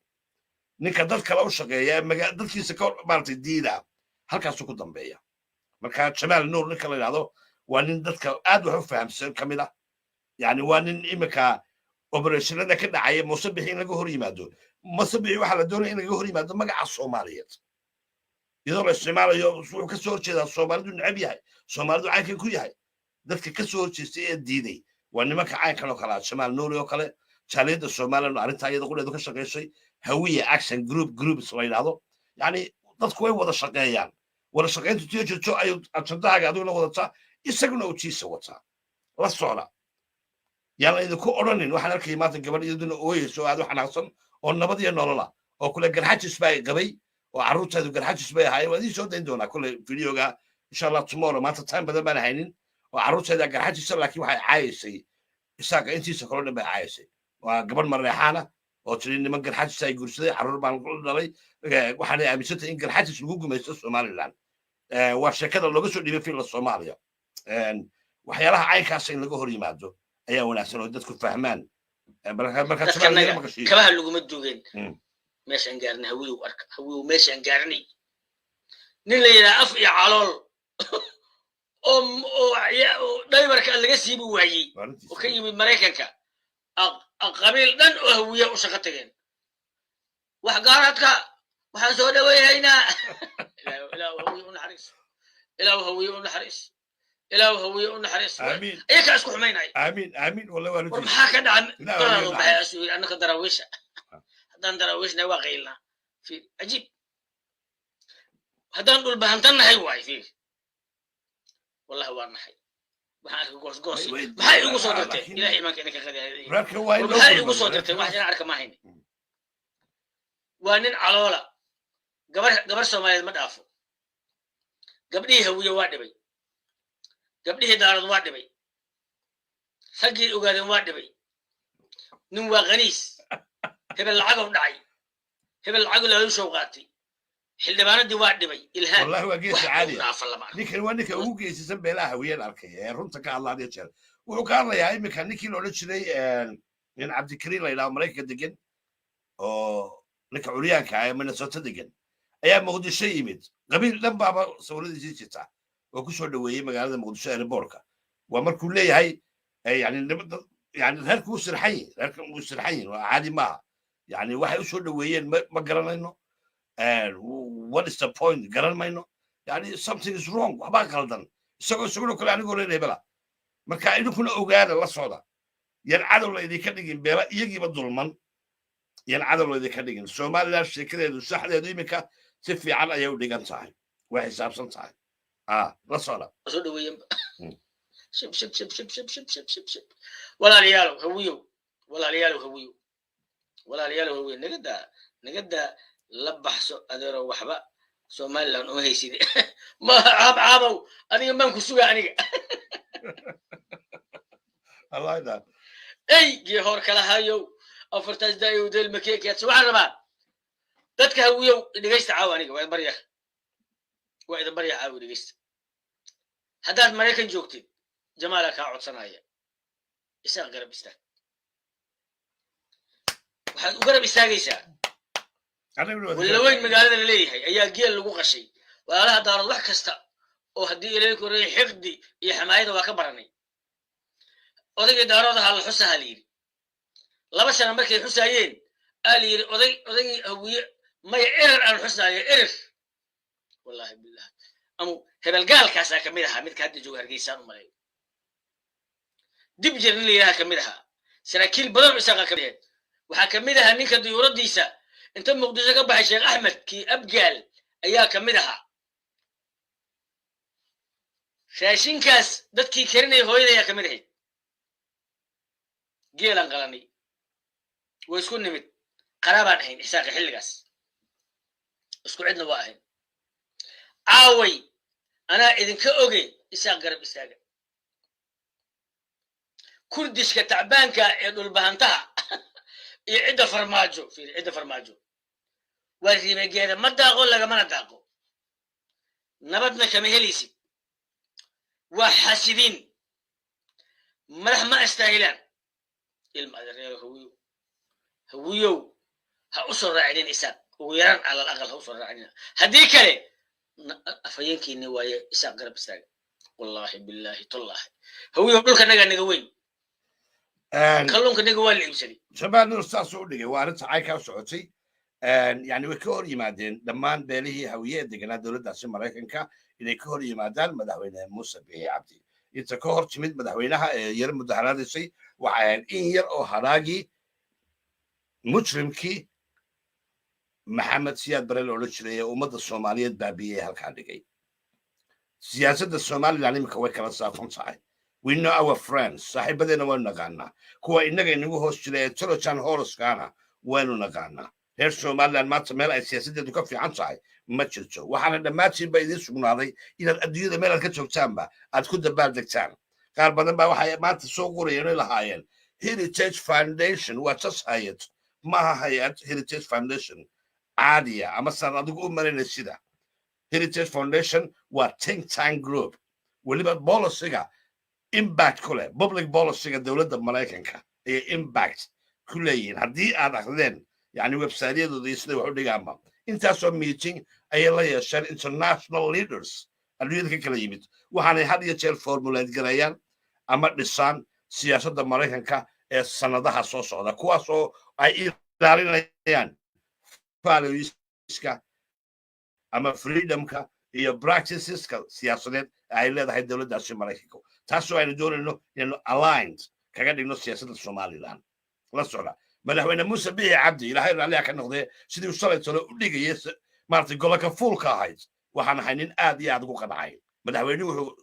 Ninka dad kale u shaqeeya, dadkiisa ka maaragtay diida, halkaasuu ku dambeeya. Marka Jamaal Nuur ninka la yidhahdo waa nin dadka aad wax u fahamsan ka mid ah. Yani waa nin imika operationada ka dhacaya Muuse Bixi in laga hor yimaado. Muuse Bixi waxaa la doonaya in laga hor yimaado magaca Soomaaliyeed iyadoo la isticmaalayo. Wuxuu ka soo horjeedaa Soomaalidu, necab yahay Soomaalidu, caynkan ku yahay. Dadka ka soo horjeestay ee diiday waa nimanka caynkan oo kale ah, Jamaal Nuuri oo kale. Jaaliyadda Somaliland arrintaa iyada qudheedu ka shaqaysay, Hawiye Action Group, groups la yidhahdo. Yani dadku way wada shaqeeyaan. Wada shaqayntu tiyo jirto ayuu ajandahaaga adiguna wadataa, isaguna uu tiisa wataa. La socda, yaan la idinku odhanin. Waxaan arkayay maanta gabadh iyaduna ooyeyso oo aad u xanaaqsan oo Nabad iyo Nolola oo kule Garxajis baa qabay oo carruurteedu Garxajis bay ahaayeen. Waa idiin soo dayn doonaa kule videoga, insha Allah, tomorrow. Maanta time badan baan haynin. Oo carruurteeda Garxajisa, laakiin waxay caayaysay Isaaqa intiisa kaloo dhan bay caayaysay. Waa gabadh Mareexaana oo tiri niman Garxajis ay guursaday, carruur baan ku dhalay, waxaanay aaminsantahay in Garxajis lagu gumaysto Somaliland. Waa sheekada looga soo dhiibay Filla Soomaaliya. Waxyaalaha caynkaasa in laga hor yimaado ayaa wanaagsan oo dadku fahmaan. Kabaha laguma duugeen. Meeshaan gaarnay Hawiyow, arka Hawiyow, meeshaan gaarnay. Nin la yidhaha af iyo calool oo dhaybarka laga siibi waayey oo ka yimid Maraykanka, qabiil dhan oo Hawiya u shaqo tageen. Wax gaaradka waxaan soo dhawaynaynaa. Ilaahu Hawiye u naxariis, Ilaahu Hawiye u naxariis, Ilaahu Hawiye u naxariis. Iyakaa isku xumaynaya. Aamin, aamin. Walla waa War maxaa ka dhaca? Daraadu baxay asu yidhi annaka Daraawiisha. Haddaan Daraawiishna waa qaylnaa. Fiir, cajiib. Haddaan Dhulbahantannahay waay. Fiir, wallahi waa naxay. Waxaan arkay goosgoos. Maxay igu soo dirteen? Ilahay imaanka idinka qadiya. Maxay igu soo dirteen? Wax inaan arka ma hayni. Waa nin caloola. Gabar Soomaaliyeed ma dhaafo. Gabdhihii Hawiye waa dhibay, gabdhihii Daarad waa dhibay, raggii Ogaadeen waa dhibay. Nin waa khaniis. Hebel lacagow dhacay, hebel lacag laalushow qaatay, xildhibaanadii waa dhibay, Ilhaan. Wallahi waa geesi caadi. Dhaafa lama arko. Ninkan waa ninka ugu geesisan beelaha Hawiyeen arkay ee runta ka hadla had iyo jeer. Wuxuu ka hadlayaa iminka ninkii la odhan jiray nin Cabdikariin la yidhaho, Maraykanka degan, oo ninka curyaanka ah ee Minnesota degan ayaa Muqdisho yimid. Qabiil dhan baaba sawiradiisii jirta oo ku soo dhoweeyey magaalada Muqdisho airportka. Waa markuu leeyahay yani yani reerku wuu sirxan yihin, reerkan wuu sirxan yihin, waa caadi maaha. Yani waxay u soo dhoweeyeen ma garanayno. What is the point? Garan mayno. Yani something is wrong, waxbaa qaldan. Isagoo isaguna kale anigoo reer hebela. Marka idinkuna ogaada, la socda. Yan cadow la idinka dhigin beela iyagiiba dulman, yan cadow la idinka dhigin. Somaliland sheekadeedu, saxdeedu iminka si fiican ayay u dhigan tahay, way xisaabsan tahay. La socda. Soo dhaweeyanba. Shib shib shib shib shib shib shib shib shib. Walaalayaalow Hawiyow, walaalayaalow Hawiyow, walaalayaalow Hawiyow, nagadaa, nagadaa, la baxso adeero. Waxba Somaliland uma hayside. Ma caab caabow, adiga maan ku sugaa aniga. Wallahi. Ey gii hor kala hayow, afartaas daayow del makeekiyaad. Waxaan rabaa dadka Hawiyow, dhegaysta caawa. Aniga waa idin barya, waa idin barya caawa, dhegaysta. Haddaad Maraykan joogtid, Jamaala kaa codsanaya, Isaaq garab istaag. Waxaad u garab istaagaysaa Wallaweyn magaalada la leeyahay ayaa geel lagu qashay. Walaalaha Daarood wax kasta oo haddii ilaahay koreeyay xiqdi iyo xamaayada waa ka baranay. Odaygii Daarood ahaa la xusaha la yidhi. 2 sano markay xusaayeen aa la yidhi odaygii Hawiye maya, Erer aan xusaayo, Erer. Wallahi billah, amu hebelgaalkaasaa kamid ahaa. Midka hadda jooga Hargeysaan u maleeyo, dib jir nin la yidhaha kamid ahaa. Saraakiil badan oo Isaaqa kamid ahayd. Waxaa kamid ahaa ninka diyuuradiisa inta Muqdisho ka baxay, Sheekh Axmed kii Abgaal ayaa kamid ahaa. Raashinkaas dadkii karinaya hooyada ayaa kamid ahayd. Geelaan qalanay, way isku nimid, qaraabaan ahayn Isaaqa xilligaas, isku cidna waa ahayn. Caaway anaa idinka oge, Isaaq garab istaaga. Kurdishka tacbaanka ee Dhulbahantaha iyo cidda Farmaajo, fiiri, cidda Farmaajo waa riibageeda, ma daaqo, lagamana daaqo, nabadna kama helaysid. Waa xasidiin, madax ma astaahilaan. Ilma adeeryaal Hawiyow, Hawiyow, ha u soo raacinin Isaaq, ugu yaraan calal aqal ha u soo raacinina. Haddii kale afhayeenkiini waaye, Isaaq garab istaaga. Wallahi billahi tallahi, Hawiyow, dhulka naga naga weyn, kalluunka naga waa la iibsaday. Shabaab Nuur saasuu u dhigay. Waa arrinta caykaa socotay. Yani way ka hor yimaadeen dhammaan beelihii Hawiye ee deganaa dowladdaasi Maraykanka inay ka hor yimaadaan Madaxweyne Muuse Biixi Cabdi. Inta ka hor timid madaxweynaha ee yar mudaharaadaysay waxay ahayd in yar oo hadhaagii mujrimkii Maxamed Siyaad Bare la odhan jiray ee ummadda Soomaaliyeed baabiyey halkaa dhigay. Siyaasadda Somaliland iminka way kala saafan tahay. We know our friends, saaxiibadeena waynu naqaanaa, kuwa innaga inagu hoos jira ee Trojan horse-kaana waynu naqaanaa. Reer Somaliland maanta meel ay siyaasaddeedu ka fiican tahay ma jirto. Waxaana dhammaantiinba idiin sugnaaday inaad adduunyada meel aad ka joogtaanba aad ku dabaaldegtaan. Qaar badan baa waxay maanta soo qorayeen oy lahaayeen Heritage Foundation waa just hay-ad. Maaha hay-ad Heritage Foundation caadiya ama saan adigu u marinay sida. Heritage Foundation waa think tank group, weliba policyga impact ku leh, public policyga dowladda Maraykanka ayay impact ku leeyihiin. Haddii aad akrideen yani websiteyadooda iyo siday wax u dhigaanba, intaasoo meeting ayay la yeesheen international leaders adduunyada ka kala yimid. Waxaanay had iyo jeer formulate gareeyaan ama dhisaan siyaasadda Maraykanka ee sannadaha soo socda, kuwaasoo ay ilaalinayaan valueska ama freedomka iyo practiceska siyaasadeed ay leedahay dowladdaasi Maraykanka, taasoo aynu doonayno inaynu aligned kaga dhigno siyaasadda Somaliland. La socda, Madaxweyne Muuse Bixi Cabdi, Ilaahay raalliha ka noqdee, sidii uu shalay talo u dhigayay maaragtay goloka fuulka ahayd, waxaan ahay nin aad iyo aad ugu qancay. Madaxweynuhu wuxuu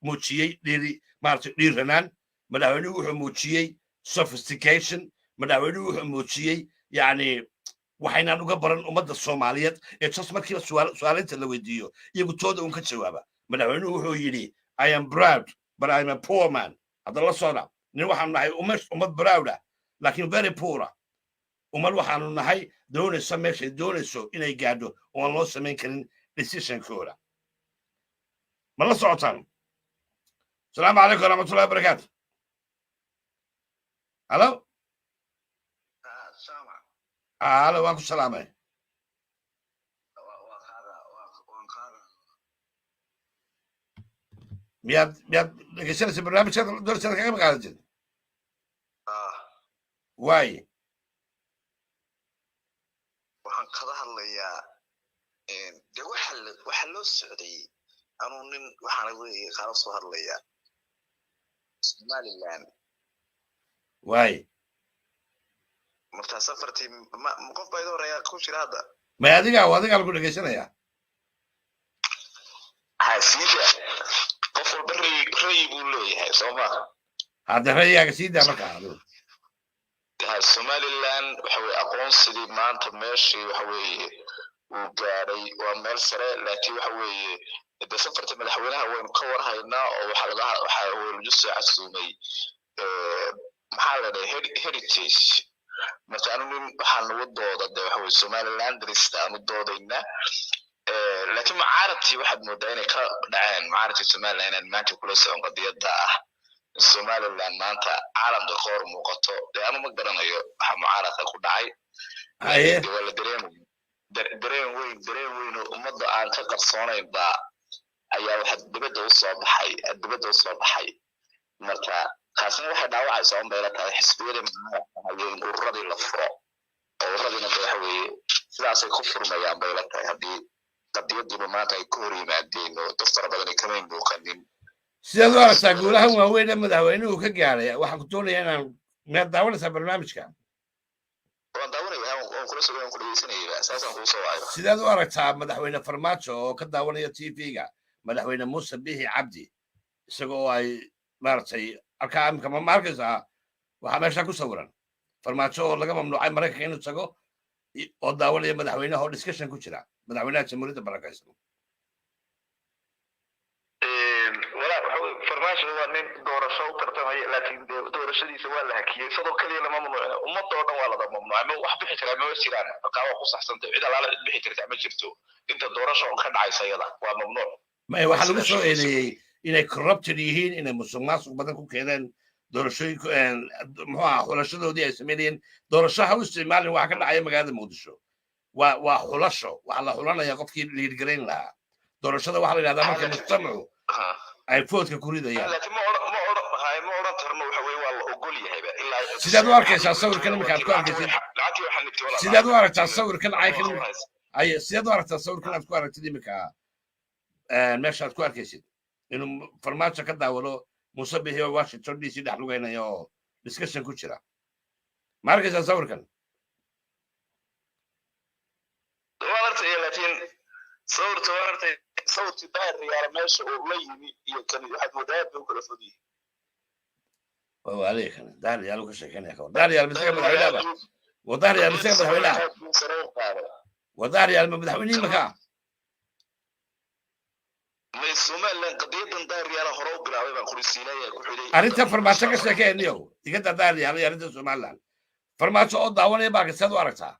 muujiyey dhiiri, maaragtay dhiiranaan. Madaxweynuhu wuxuu muujiyey sophistication. Madaxweynuhu wuxuu muujiyey yacni waxaynaan uga baran ummadda Soomaaliyeed ee just markiiba su-aalinta la weydiiyo iyagu tooda un ka jawaaba. Madaxweynuhu wuxuu yidhi, "I am proud, but I'm a poor man." Hadda la socda, nin waxaanu nahay ummad proud ah laakiin very poor ah. Ummad waxaanu nahay doonaysa meeshay doonayso inay gaadho oo aan loo samayn karin decisionkooda. Ma la socotaan? Asalaamu calaykum waraxmatullahi wabarakaatu. Halo, halo, waan ku salaamay. Miyaad dhegeysanaysa barnaamijka doonaysa kaga qayb qaadatid? Waay. Waxaan kada hadlayaa de waxa loo socday. Anuu nin waxaana weeye kala soo hadlayaa Somaliland. Waay. Marka safartii ma qof baa iga horeeya ku jira hadda? May, adiga adigaa lagu dhegeysanayaa. Ha siida, qof walba rayi buu leeyahay, soo ma? Hadde rayigaaga sii daa markaa adigu. Ha, Somaliland waxa weye aqoonsigii maanta meeshii waxa weeye uu gaadhay waa meel sare, laakiin waxa weeye de safarta madaxweynaha waynu ka warhaynaa oo waxaa laga waxaa lagu soo casuumay, maxaa la dhahay, Heritage. Marka anu nin waxaan nagu dooda de waxa weye Somalilandrista aanu doodaynaa, laakiin mucaaradkii waxaad moodaa inay ka dhaceen. Mucaaradkii Somaliland inaan maanta kula socon qadiyadda ah in Somaliland maanta caalamka ka hor muuqato. Dee anu ma garanayo waxa mucaaradka ku dhacay. Dee waa la dareemaya, dareen weyn, dareen weyn oo ummadda aan ka qarsoonayn baa ayaa waxa dibadda usoo baxay, dibadda usoo baxay. Marka taasina waxay dhaawacaysaa un bay la tahay xisbiyadii mucaaradka iyo in ururadii la furo, oo ururadiina de waxa weeye sidaasay ku furmayaan bay la tahay, haddii qadiyadiiba maanta ay ka hor yimaadeen oo dad fara badan ay kamay muuqanin. Sidaad u aragtaa guulahan waaweyn ee madaxweynuhu ka gaaray? Waxaan ku doonayaa inaan, miyaad daawanaysaa barnaamijka? Waan daawanaya, waan kula socday, waan ku dhegeysanayay, saasaan kuu soo wacay. Sidaad u aragtaa madaxweyne Farmaajo oo ka daawanaya TV-ga madaxweyne Muuse Bihi Cabdi, isaga oo ay maaragtay halkaa imika ma arkaysaa? Waxaa meesha ku sawiran Farmaajo oo laga mamnuucay Maraykanka inuu tago oo daawanaya madaxweynaha oo discussion ku jira, madaxweynaha Jamhuuriyadda barakaysan. Walaa waxa weye Farmaajo waa nin doorasho u tartamaya, laakiin dee doorashadiisa waa la hakiyey. Sidoo kaliya lama mamnuucin, ummadda oo dhan waa lada mamnuucay. Ma wax bixi karaa mama jiraan. Markaa waa ku saxsantay, cid alaala cid bixi karta ma jirto inta doorasho ka dhacaysa, iyada waa mamnuuc. Maya, waxaa lagu soo eedeeyey inay corrupted yihiin, inay musuq maasuq badan ku keeneen doorashooyinku, muxuu ahaa, xulashadoodii ay sameynayeen. Doorasho ha u isticmaalin. Waxa ka dhacaya magaalada Muqdisho waa xulasho, waxaa la xulanaya qofkii liidgarayn lahaa. Doorashada waxaa la yidhahdaa marka mujtamacu ay vote-ka ku ridayaan. Laakiin ma odhan hay, ma odhan karno waxa weye waa la ogol yahayba ilaa. Sidaad u arkaysaa sawirkan iminka aad ku arkaysid? Lacagtii waxaa nigtay walaal. Sidaad u aragtaa sawirkan caykan ay, sidaad u aragtaa sawirkan aad ku aragtid iminka, meesha aad ku arkaysid inuu Farmaajo ka daawado Muuse Bixi oo Washington DC dhex lugeynaya oo discussion ku jira? Ma arkaysaa sawirkan? Waan artaya, laakiin sawirka waan artay, sawirkii Daahir Riyaala meesha uu la yimi iyo kani waxaad moodaa aad bay u kala fog yihiin. Waa waalaya, kan Daahir Yaalu ka sheekeynaya. Kawar Daahir Yaal misaga madaxweynaha waa Daahir Yaal misaga madaxweynaha Sare u qaaday. Waa Daahir Yaal ma madaxweynihii maka? May, Somaliland qadiyadan Daahir Riyaala hore u bilaabay baan kurisiinaya ku xidhay. Arrinta Farmaajo ka sheekeyniyow, digada Daahir Yaal iyo arrinta Somaliland. Farmaajo oo daawanaya baa, sidaad u aragtaa?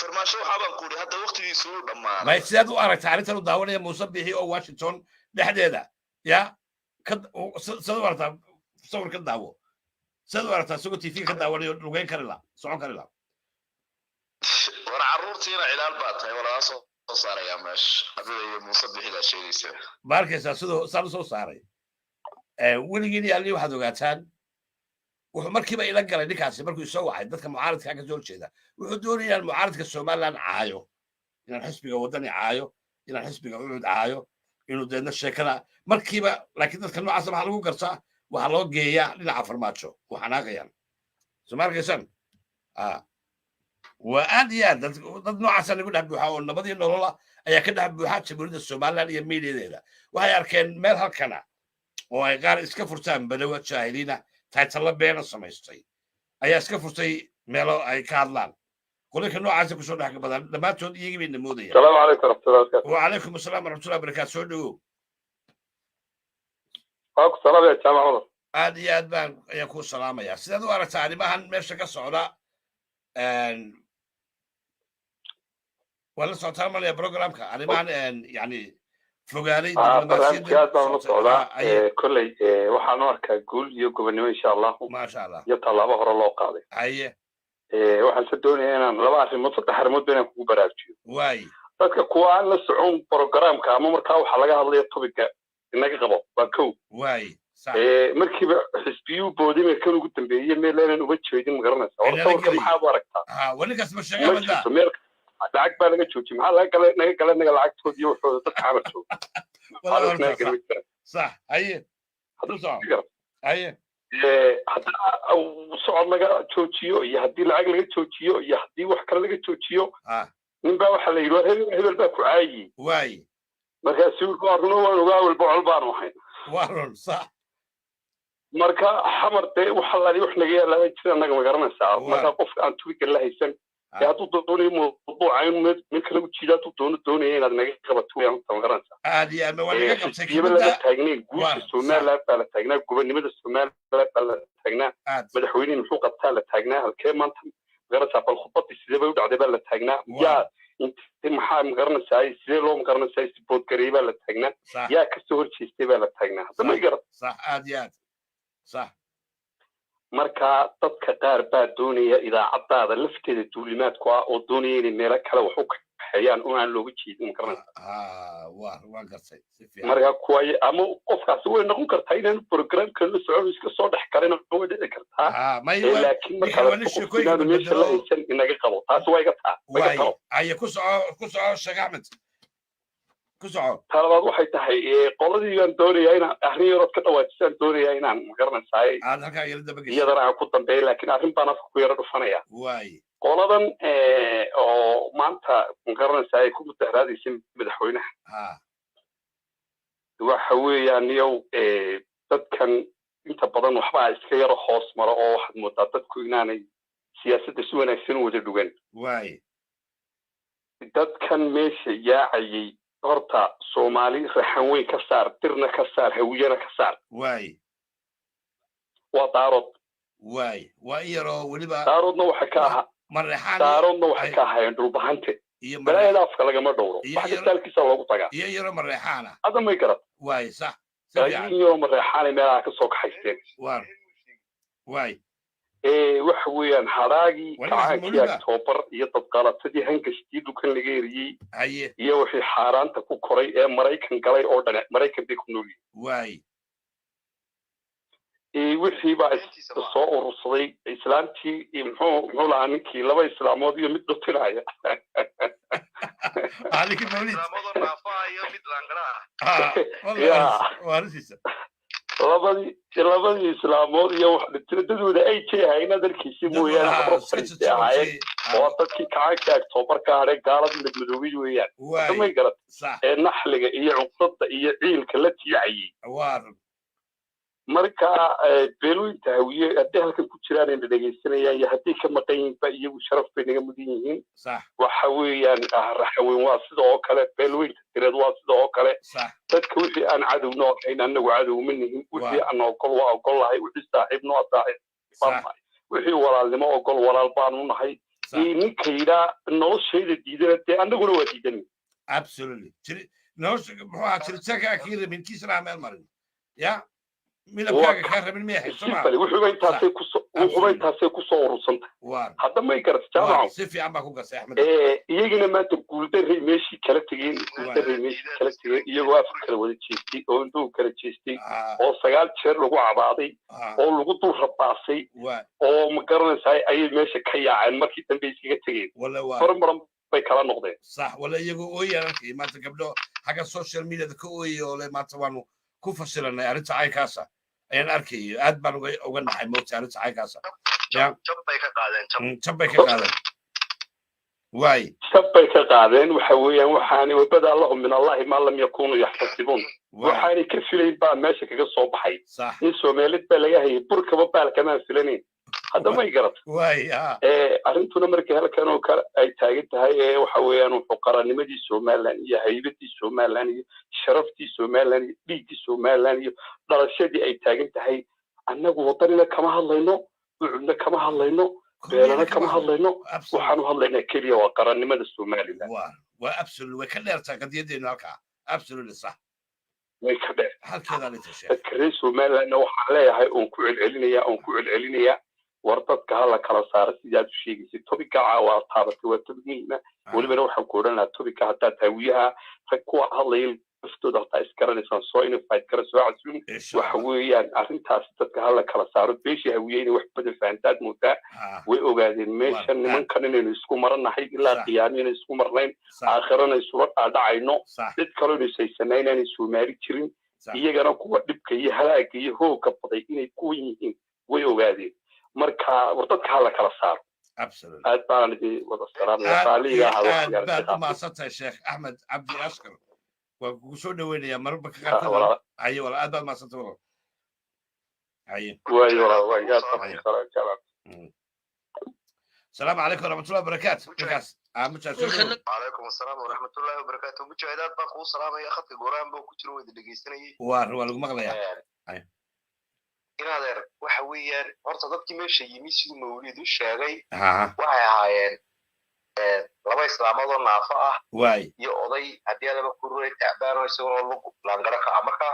Farmaajo waxaa baan ku yidhi hadda waqtigiisu wuu dhammaaday. May, sidaad u aragtaa arrintan u daawanaya Muuse Bixi oo Washington dhexdeeda ya ka sidaad u aragtaa? Sawir ka daawo, sidaad u aragtaa isagoo TV ka daawanayo, lugeyn kari la, socon kari la? War carruurtiina cilaal baa tahay, waa laga soo saarayaa meesha adiga iyo Muuse Bixidaa sheegaysa. Ma arkaysaa siduu saan usoo saaray weligiin iyo allii? Waxaad ogaataan wuxuu markiiba ila galay ninkaasi markuu isoo wacay dadka mucaaradka ka soo horjeeda. Wuxuu doonaya inaan mucaaradka Somaliland caayo, inaan xisbiga Waddani caayo, inaan xisbiga UCID caayo, inuu deedna sheekada markiiba. Laakiin dadka noocaasa waxaa lagu gartaa, waxaa loo geeyaa dhinaca Farmaajo, u xanaaqayaan. Soo ma arkaysaan? Waa aad iyo aad dad noocaasa nagu dhex buuxa oo nabadii nolola ayaa ka dhex buuxa Jamhuuriyadda Somaliland iyo miidiyadeeda. Waxay arkeen meel halkana oo ay qaar iska furtaan badawa jaahiliina, taytalla beena samaystay ayaa iska furtay meelo ay ka hadlaan. Qolinka noocaasa kusoo dhex badan dhammaantood iyagii bayna moodayaan. السلام عليكم ورحمة الله وبركاته. وعليكم السلام ورحمة الله وبركاته, soo dhowow. Waa ku salaamaya, Jaamac Cumar. Aad iyo aad baan ayaan kuu salaamayaa. Sidaad u aragtaa arrimahan meesha ka socda? Waa la socotaan malaya programka, arrimahan yani fogaaday. Barnaamijka aad baan ula socdaa. Kolley waxaan u arkaa guul iyo gobonnimo, insha Allahu. Maasha Allah. Iyo tallaabo hore loo qaaday. Waxaan se doonayaa inaan laba arrimood, saddex arrimood ba inaan kugu baraarujiyo. Waay. Dadka kuwa aan la socon programka ama markaa waxaa laga hadlaya topic-ga inaga qabo waa kow. Waay, sax. Markiiba xisbiyuu boodimay kan ugu dambeeyey meel aanan uga jeedin, ma garanaysa war Inaga sawirka gelay. Maxaad u aragtaa? Ha, waa ninkaas ma Ma sheegaa badaa. jirto meel lacag baa laga joojiyey. Maxaa laga galay naga galay naga lacagtood iyo waxooda? Dadka camal jooga. Wala Maxaa naga horta galay jiraan? Sax, haye, ku soco. Haye. Haddii socod laga joojiyo iyo haddii lacag laga joojiyo iyo haddii wax kale laga joojiyo. Nin baa waxaa la yidhi, "War, hebel hebel baa ku caayi." Markaasi wuxuu, "Waa runo, waan ogaa, awalba col baanu ahayn." Waa run, sax. Marka Xamar dee wax allaali wax naga yaallaa jira annaga, ma garanaysaa? Marka qofka aan tubiga la haysan ee hadduu doonayo mawduuca inuu mid kale u jiido, hadduu doono doonaya inaad naga qabato weyaan horta, ma garanaysaa? Aad iyo aad, ma waa naga qabtay. Xisbiyaba lama taagnayn. Guusha Somaliland baa la taagnaa, gobonimada Somaliland baa la taagnaa, madaxweynihi muxuu qabtaa la taagnaa, halkee maanta, magaranaysaa, bal khudbadii sidee bay u dhacday baa la taagnaa, yaa inte maxaa, magaranaysaa, sidee loo, magaranaysaa, isboodgareeyey baa la taagnaa, yaa kasoo horjeestay baa la taagnaa. Hadda ma garat? Sax, aad iyo aad, sax. Marka dadka qaar baa doonaya idaacadaada lafteeda duulimaadku ah oo doonaya inay meelo kale wax u kaxeeyaan oo aan looga jeedin, ma garanaysaa? Waa gartay, si fiican. Marka kuwa ama qofkaasi way noqon kartaa inaanu programkan la socon, iska soo dhex galin, way dhici kartaa. Laakiin marka qofku inaanu meesha la haysan inaga qabo, taasi waa iga taa, waa iga talo. Aye, ku soco, ku soco, Sheekh Axmed, ku soco. Talabaad waxay tahay, qoladii baan doonayaa inaan arrin yarood ka dhawaajisaan doonayaa inaan, magaranaysaay, aad halkaa yara daba gesho. Iyadana aan ku dambeeya, laakiin arrin baan afka ku yaro dhufanaya. Qoladan oo maanta, magaranaysaa, ay ku mudaharaadaysa madaxweynaha, waxa weeyaan niyow, dadkan inta badan waxbaa iska yaro hoos maro oo waxaad moodaa dadku inaanay siyaasadda si wanaagsan u wada dhugan. Dadkan meesha yaacayay horta Soomaali raxan weyn ka saar, Dirna ka saar, Hawiyana ka saar. Waa Daarood. Waa in yaroo weliba. Daaroodna waxay ka ahaa Mareexaan. Daaroodna waxay ka ahaayeen Dhulbahante. Balaayada afka lagama dhowro, wax kasta halkiisa loogu tagaa. Iyo yaroo Mareexaana. Hadda may garat? Sax. In yaroo Mareexaanay meelaha ka soo kaxaysteen. War waay. Waxa weeyaan hadhaagii kacaankii Octoobar iyo dadqalatadii hangashtii dhulkan laga eriyey iyo wixii xaaraanta ku koray ee Maraykan galay oo dhan, Maraykan bay ku nool yihiin. Wixii baa soo urursaday islaamtii, muxuu lahaa ninkii, laba islaamood iyo mid dhutinaya. Ninkii Mawlid. Labadii islaamood iyo wax dhintay dadooda ay jeehayna dalkiisi mooyaane, habro fariistay ahaayeen oo dadkii kacaanka Octoobar ka hadhay, gaaladii madmadoobid weeyaan, may garat? Ee naxliga iyo cuqdada iyo ciilka la tiicayey. Marka beelooyinka Hawiye hadday halkan ku jiraan ayna dhegaysanayaan iyo hadday ka maqan yihiinba, iyagu sharaf bay naga mudan yihiin. Waxa weeyaan Raxaweyn waa sida oo kale, beelooyinka Direed waa sida oo kale. Dadka wixii aan cadowna ahayn, annagu cadow ma nihin. Wixii aan ogol waa ogol lahay, wixii saaxiibna waa saaxiib baan nahay, wixii walaalnimo ogol walaal baanu nahay. Ninka yidhaa noloshayda diidana, dee annaguna waa diidanay. Absolutely. Nolosha muxuu ahaa, jiritaankaa kii rabin kiisana meel marin ya midabkaaga kaa rabin miyahay? Wuxuba intaasay kusoo urursantay. Hadda may garat, Jaamaco? Si fiican baa ku gasay, Axmed. Iyagina maanta guuldarray meeshii kala tegeen, guuldarray meeshii kala tegeen, iyagoo afka kala wada jeestay oo indhuhu kala jeestay oo 9 jeer lagu cabaaday oo lagu dul rabaasay oo, ma garanaysaa, ayay meesha ka yaaceen. Markii dambe iskaga tegeen, hormaran bay kala noqdeen. Sax, wala iyagoo ooyaan arkay maanta gabdho xagga social mediada ka ooyay oo le maanta waanu ku fashilanay arrinta caynkaasa ayaan arkayay. Aad baan uga naxay moogta arrinta caynkaasa. Jab bay ka qaadeen, jab. Jab bay ka qaadeen, waay. Jab bay ka qaadeen. Waxa weeyaan waxaani وبدا لهم من الله ما لم يكونوا يحتسبون, waxaanay ka filayn baa meesha kaga soo baxay. Nin Soomaalid baa laga hayay burkaba baalkamaan filanayn. Hadda may garat? Arrintuna markii halkan oo kale ay taagan tahay ee waxa weeyaan wuxuu qarannimadii Somaliland iyo haybadii Somaliland iyo sharaftii Somaliland iyo dhiiggii Somaliland iyo dhalashadii ay taagan tahay, annagu Wadanina kama hadlayno, Ucudna kama hadlayno, Beelana kama hadlayno. Waxaanu hadlaynaa keliya waa qarannimada Somaliland. Waa absolute, way ka dheertaa qadiyadeenu halkaa, absolutely sax. Way ka dheer. Halkeedaa litashe. Dadka reer Somalilandna waxaan leeyahay oon ku celcelinaya, oon ku celcelinaya, war dadka hala kala saara. Sidaad u sheegaysay, topic-ga waa taabatay, waa topic muhiima. Welibana waxaan ku odhan lahaa topic-ga haddaad Hawiyaha rag kuwa hadlaya laftooda hataa isgaranaysaan, soo invite kara, soo casuum. Waxa weeyaan arrintaasi dadka hala kala saaro. Beeshii Hawiye inay wax badan fahantaad moodaa, way ogaadeen meesha nimankan inaynu isku maranahay ilaa qiyaamo, inaynu isku marnayn, aakhirana isula dhaadhacayno, cid kaloo inaynu saysanaa inaanay Soomaali jirin, iyagana kuwa dhibka iyo halaaga iyo hoogga baday inay kuwan yihiin way ogaadeen. Marka war dadka hala kala saaro. Absolutely. Aad baan idin wada salaamaya. Aad Qaaliga iyo ahaa aad waqtigaan baad u iska. mahadsantahay, Sheekh Axmed Cabdi Ashkar. Waan kugu soo dhaweynayaa mararka Ah, qaarkood. Walaal. Haye walaal, aad baad mahadsantahay walaal. Haye. Waayo walaal, waay, aad baan Haye. ku salaam. Asalaamu calaykum waraxmatullahi wabarakaatu. Markaas mujaahid, soo dhawow. Calaykum asalaam waraxmatullaahi wabarakaatu. Mujaahid, aad baan kuu salaamaya. Khadka goorahan buu ku jiro, wada dhegeysanayay. Waa lagu maqlayaa. Inadeer, waxa weeyaan horta dadkii meesha yimi, siduu Mawlid u sheegay, waxay ahaayeen laba islaamood oo naafo ah iyo oday haddii alaba kururay tacbaan oo isaguna lug laangaro ka ah. Marka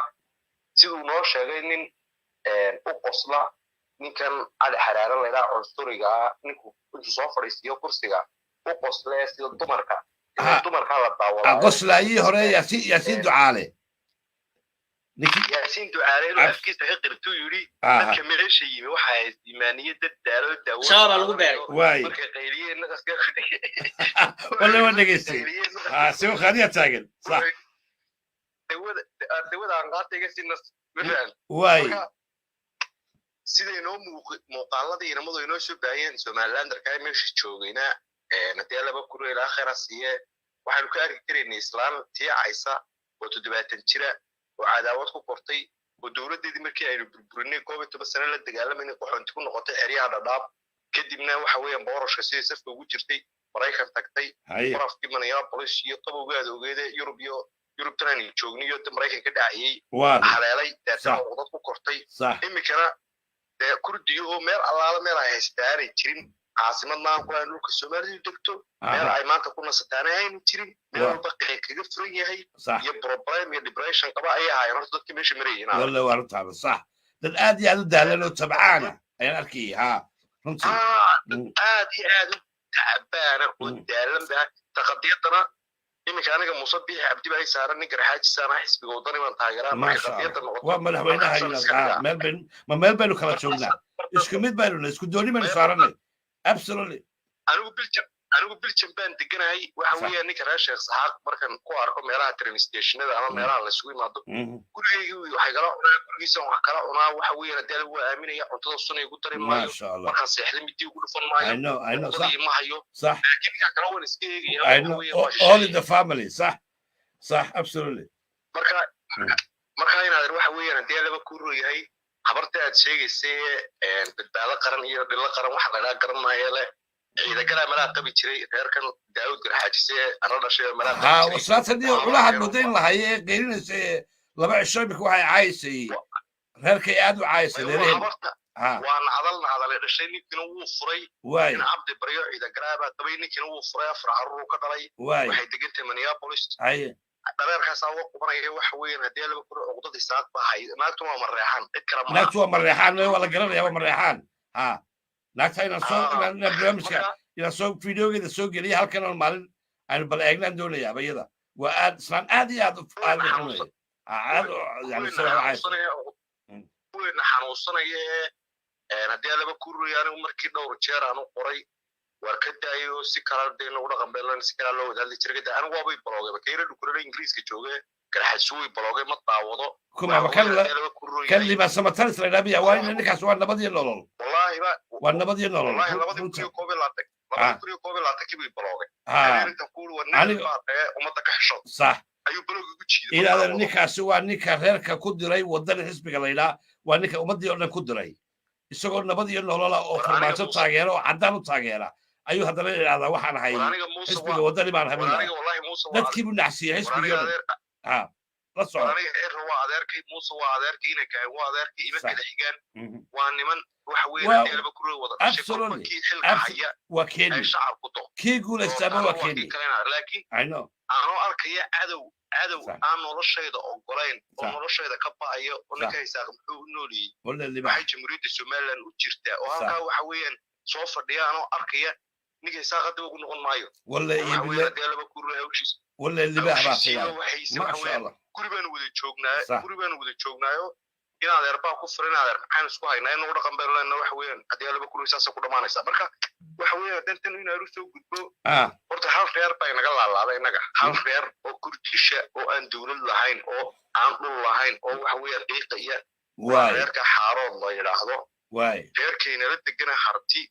siduu noo sheegay nin u qosla ninkan Cali Xaraare laydhaha, cunsuriga ah, ninku intuu soo fadhiisiiyo kursiga u qosle sida dumarka dumarkaa la daawadaa. Qoslaayii hore, Yaasiin Ducaale. Yaasiin Ducaale inuu afkiisa ka qirtuu yidhi dadka meesha yimi waxa ay imaaniye dad daalo daawo. Shabaab lagu beeray. Markay qayliyeen naqaska. Walla waan dhegeystay. Ha, si khadiya taagan, sax. Dawada, dawada aan qaatay iga sii nas mafaham. Siday noo muuqaaladii inamadu inoo soo baahiyeen, Somalilanderka meesha joogayna, haddii laba kuro ilaa khayra siiye, waxaanu ka arki karaynay islaan tiicaysa oo 70 jira oo cadaawad ku kortay oo dowladdeedii markii aynu burburinay 11 sano la dagaalamayna qaxoonti ku noqotay xeryaha Dhadhaab. Kadibna waxa weeyaan boorashka sidii safka ugu jirtay Maraykan tagtay, barafkii Minneapolis iyo qabowgaada ogeede Yurub iyo Yurubtan aynu joognay iyo Maraykan ka dhacayay haleelay, deetana dad ku kortay. Iminkana dee Kurdiga oo meel allaala meel ay haystaanay jirin, caasimad maan ku lahayn dhulka Soomaalidu degto, meel ay maanta ku nasataana aynu jirin, meel walba qeyb kaga furan yahay iyo problem iyo depression qaba ayay ahaayeen horta dadkii meesha marayeen. Walla waa runtaaba, sax. Dad aad iyo aad u daalan oo tabcaana ayaan arkayay, ha, runtii. Dad aad iyo aad u tacabaana oo daalan ba taqadiyadana. Iminka aniga Muuse Biixi Cabdi baa saaran, ninka Raxaajisaana xisbiga Wadani baan taageeraa. Marka qadiyadda noqoto, waa madaxweynaha. Meel baynu ma meel baynu kala joognaa? Isku mid baynu nahay, isku dooni baynu saaranay, absolutely. Anigu Belgium baan deganahay. Waxa weeyaan ninka reer Sheekh Saxaaq markan ku arko meelaha train stationada ama meelaha la isugu yimaado, gurigaygii waxay kala cunaa, gurigiisa wax kala cunaa. Waxa weeyaan haddii anigu waa aaminaya, cuntada sunay igu dari maayo, markaan seexda midii ugu dhufan maayo, cuntada ima hayo, laakiin ninka kale waan iska eegaya. All in the family, sax, absolutely. Marka inaad waxa weeyaan haddii laba kuu yahay habarta aad sheegaysay Badbaado Qaran iyo Dhilo Qaran waxa lagaa garan maayo leh, Ciidagalaa malaa qabi jiray reerkan Daawud Garxaajise ana dhashay malaa. Ha, waslaatadii culahaad moodayn lahay ee qeylinaysa 2 cisho imika, waxay caaysay reerkay aad u caaysay reeraheen. Waa nacdal nacdale dhashay. Ninkiina wuu furay, nin Cabdi Baryo Ciidagalaa baa qabay, ninkiina wuu furay, afar carruur ka dhalay, waxay degantay Minneapolis. Dhareerkaasaa uga qubanaya. Waxa weeyaan haddii laba kuro cuqdad Isaaq baa hay, naagtu waa Mareexaan, cid kale. Maaha, naagtu waa Mareexaan, waa la garanaya, waa Mareexaan. Ha, naagta inaan soo inaan barnaamijka inaan soo videogeeda soo geliya halkan oo maalin aynu bal eegnaan doonayaa. Iyada waa aad islaan aad iyo aad aad u xunaya, aad yani. Kuweena xanuunsanaya ee haddii laba kuruy, anigu markii dhowr jeer aan u qoray waar ka daayo, si kala dee nagu dhaqan beelan, si kala loo wada hadli jiray, kada anigu waabay baloogay bakayra dhukurada Ingiriiska jooge Garxasuuy baloogay, ma daawado. Kuma kan Liban Samatalis la idhaha, waa ninkaas, waa nabad iyo nolol. Wallaahi ba. Waa nabad iyo nolol. Wallaahi 2021, 2021-kii bay baloogay. Intan kuuri waa nin baa ummadda ka xishood. Ayuu balooga ugu jiiday. Ilaadan, ninkaasi waa ninka reerka ku diray Wadani xisbiga la yidhaha, waa ninka ummaddii oo dhan ku diray. Isagoo nabad iyo nolola oo Farmaajo taageera oo caddaan u taageera ayuu haddana idhahdaa waxaan ahay xisbiga Wadani baan habinaa. Dadkii buu nacsiiyey xisbigii o dhan. Ha, la soco. Aniga Ciro waa adeerkay, Muuse waa adeerkay, Inakaay waa adeerkay, ima kala xigaan. Waa niman waxa weeyaan deelba kuro wada dhashay, kolba kii xilka haya waa keeni ay shacabku do kii guulaystaaba waa keeni. Laakiin anoo arkaya cadow aan noloshayda ogolayn oo noloshayda ka ba'aya oo ninka Isaaq muxuu u nooliyey, waxay Jamhuuriyadda Somaliland u jirtaa oo halkaa waxa weeyaan soo fadhiya, anoo arkaya ninka Isaaq hadda ugu noqon maayo. Walla kuro hawshiis. Walla libaax baa fiican, maasha Allah. Guri baanu wada joognaa, guri baanu wada joognaayo. In adeer baa ku furan, adeer maxaan isku haynaa, inagu dhaqan baynu leenahay. Waxa weeyaan haddii laba kuro saasay ku dhamaanaysaa. Marka waxa weeyaan dantan in aanu soo gudbo, horta hal reer baa inaga laalaada innaga, hal reer oo Kurdisha oo aan dowlad lahayn oo aan dhul lahayn oo waxa weeyaan qiiqaya, reerka Xaarood la yidhaahdo, reerkaynala degana Harti.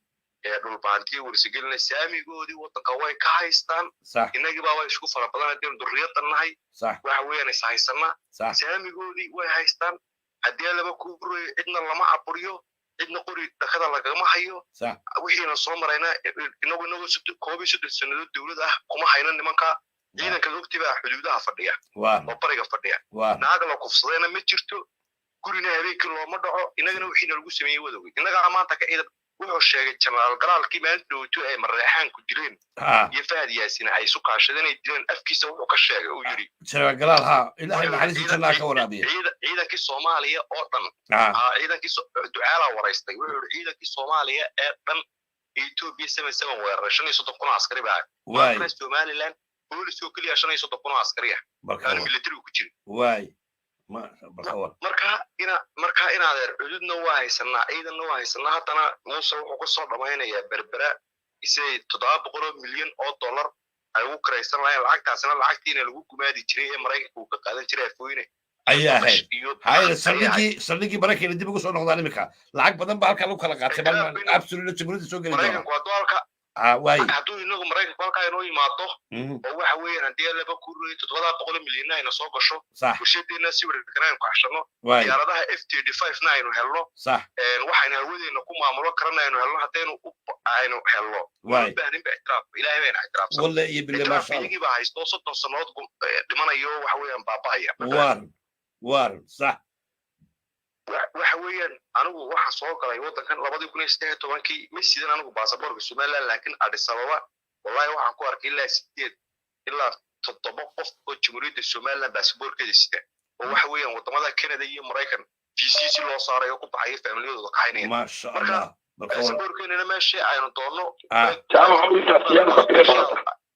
Dhulbaantiyo warsigelina saamigoodii waddanka way ka haystaan. Innagii baa way isku fara badan haddaynu durriyadda nahay. Waxa weeyaan is haysanaa, saamigoodii way haystaan. Haddii laba kuurayo, cidna lama caburiyo, cidna qori dhakada lagama hayo. Wixiina soo maraynaa inagu 31 sannadood dowlad ah kuma hayno nimanka. Ciidanka logti baa xuduudaha fadhiya oo bariga fadhiya. Naag la kufsadayna ma jirto, gurina habeenkii looma dhaco. Innagana wixiina lagu sameeyey wadowgay innagaa maanta ka ciidan. Wuxuu sheegay Jenaraal Galaalkii maalin dhowto ay Mareexaanku dileen iyo Fahad Yaasin ay isu kaashadeen ay dileen, afkiisa wuxuu ka sheegay uu yidhi Jenaraal Galaal, ha, Ilaahay naxariista jannaa ka waraabiya. Ciidankii Soomaaliya oo dhan, ciidankii Ducaalaa waraystay, wuxuu yidhi ciidankii Soomaaliya ee dhan Ethiopia 77 weeraray, 35,000 oo askari baa ahay. Somaliland boolis oo keliya 35,000 oo askari ah aanu militarigu ku jirin. Marka ina marka inaadeer cududna waa haysanaa, ciidanna waa haysanaa. Haddana Muuse wuxuu ka soo dhamaynayaa Berbera isay $700 milyan ay ugu kiraysan lahayn. Lacagtaasna lacagtiina lagu gumaadi jiray ee Maraykanka uu ka qaadan jiray Afweyne ayay ahayd. Hayla saldhiggii Maraykanka dib ugu soo noqdaan. Imika lacag badan baa halkaa lagu kala qaatay, absolutely jamhuuriyadda soo geli doona. Maraykanku hadduu halka waay hadduu inagu Maraykanku halkaa inoo yimaado oo waxa weeyaan haddii laba kun 700 milyanna ayna soo gasho, warshadeena si wareegana aynu kaxshanno, diyaaradaha F-35 na aynu helno, waxaynu hawadeena ku maamulo karana aynu helno, haddaynu aynu helno, baahninba ictiraaf. Ilaahay bayna ictiraafsan. Walle iyo bille, maasha Allah. Iyagii baa haysto 30 sannadood dhimanayo, waxa weeyaan baaba'aya. Waar waar, sax. Waxa weeyaan anigu waxaan soo galay waddankan 2013-kii. Ma sidan anigu baasaboorka Somaliland, laakiin Addis Ababa wallahi waxaan ku arkay ilaa sideed ilaa toddoba qof oo Jamhuuriyadda Somaliland baasaboorkeeda sida, oo waxa weeyaan waddamada Canada iyo Maraykan vc loo saaray oo ku baxaya, faamiliyadooda kaxaynaya. Maasha Allah. Baasaboorkeenana meesha aynu doonno.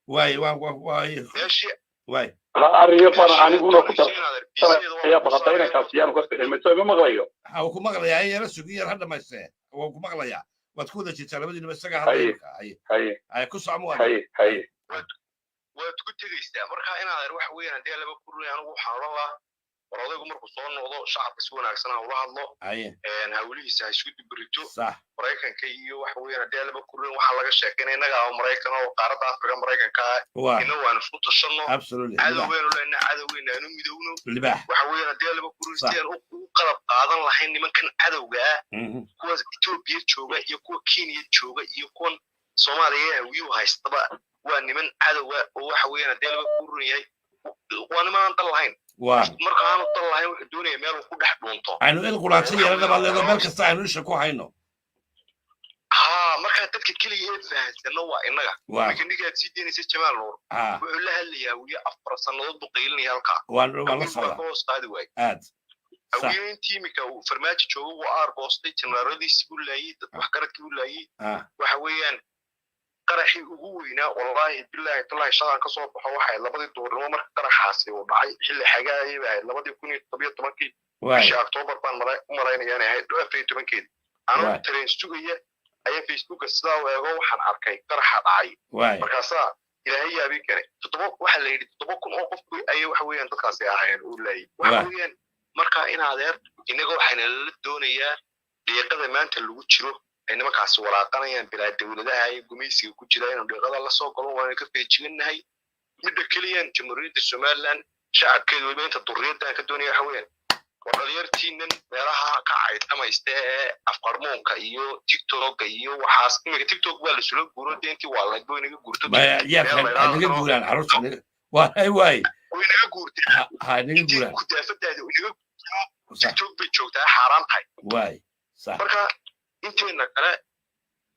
Waay waay. Meeshii waay. Arriyo baan aniguna ku darsanaya baqata inankaas yaanu ka bixin mayso. Ima maqlayo? Ha, wuu ku maqlayaa. In yara sugi, yar ha dhamaystee, wuu ku maqlayaa. Waad ku wada jirtaa labadiinaba, isaga hadlaya. Haye haye haye, ku socmo. Haye haye. Waad ku tegaysaa. Marka inaadeer waxa weeyaan haddii laba kurley, anigu waxaan odhan lahaa war odaygu markuu soo noqdo shacabka si wanaagsan ha ula hadlo, hawlihiisa ha isku dibirito Maraykanka iyo waxa weeyaan haddii laba kurley waxaa laga sheekeynaya innaga oo Maraykan oo qaaradda Afrika Maraykanka ah, ina waanu isku tashanno. Cadowgeenu leenaa, cadowgeena aanu midowno. Waxa weeyaan haddii laba kurley si aan u qalab qaadan lahayn nimankan cadowga ah, kuwa Etoobiya jooga iyo kuwa Kenya jooga iyo kuwan Soomaaliya hawiyuhu haystaba, waa niman cadowga oo waxa weeyaan haddii laba kurun yahay waa niman aan dal lahayn. Marka aanu dal lahayn wuxuu doonaya meel uu ku dhex dhuunto. Aynu il quraanto yeelana baad leedo, meel kasta aynu isha ku hayno. Ha, markaa dadka keliya ee fahansano waa innaga. Marka ninkaad sii deynaysa Jamaal Nuur wuxuu la hadlayaa Hawiye, 4 sannadood buu qaylinaya halkaa. Waan la socdaa. Ka hoos qaadi waayey. Aad. Hawiye intii imika uu Farmaajo joogo wuu aargoostay, jeneraaradiisii buu laayey, dad waxgaradkii buu laayey. Waxa weeyaan qaraxii ugu weynaa, wallaahi bilaahi tallahi, shaqan ka soo baxo waxay labadii duhurnimo marka qaraxaasi uu dhacay, xilli xagaayay bay ahayd, 2017-kii bishii Octoobar baan u malaynaya inay ahayd, 14-keedi. Anoo tareen sugaya ayaa Facebooka sidaa u eego, waxaan arkay qaraxa dhacay. Markaasaa Ilaahay yaabii keenay toddoba, waxaa la yidhi 7,000 oo qof ayay waxa weeyaan dadkaasi ahaayeen uu laayay. Waxa weeyaan marka in adeer innaga waxayna lala doonayaa dhiiqada maanta lagu jiro ay nimankaasi walaaqanayaan bilaa dowladaha ay gumaysiga ku jira inuu dhiiqada la soo galo, waanu ka feejigannahay. Midda keliyan Jamhuuriyadda Somaliland shacabkeedu weliba inta durriyaddan ka doonaya waxa weeyaan war dhalinyartiinan meelaha ka caytamaysta ee afqarmoonka iyo TikToka iyo waxaas. Imika TikTok waa lasula guuro, dee intii waa layd way naga guurto. Naga guuraan carruurta waay waay. Way naga guurtay. Ha, naga guuraan. Kudaafadaada naga guurto, TikTok bay joogtaa, xaaraan tahay. Waay, sax. Marka inteena kale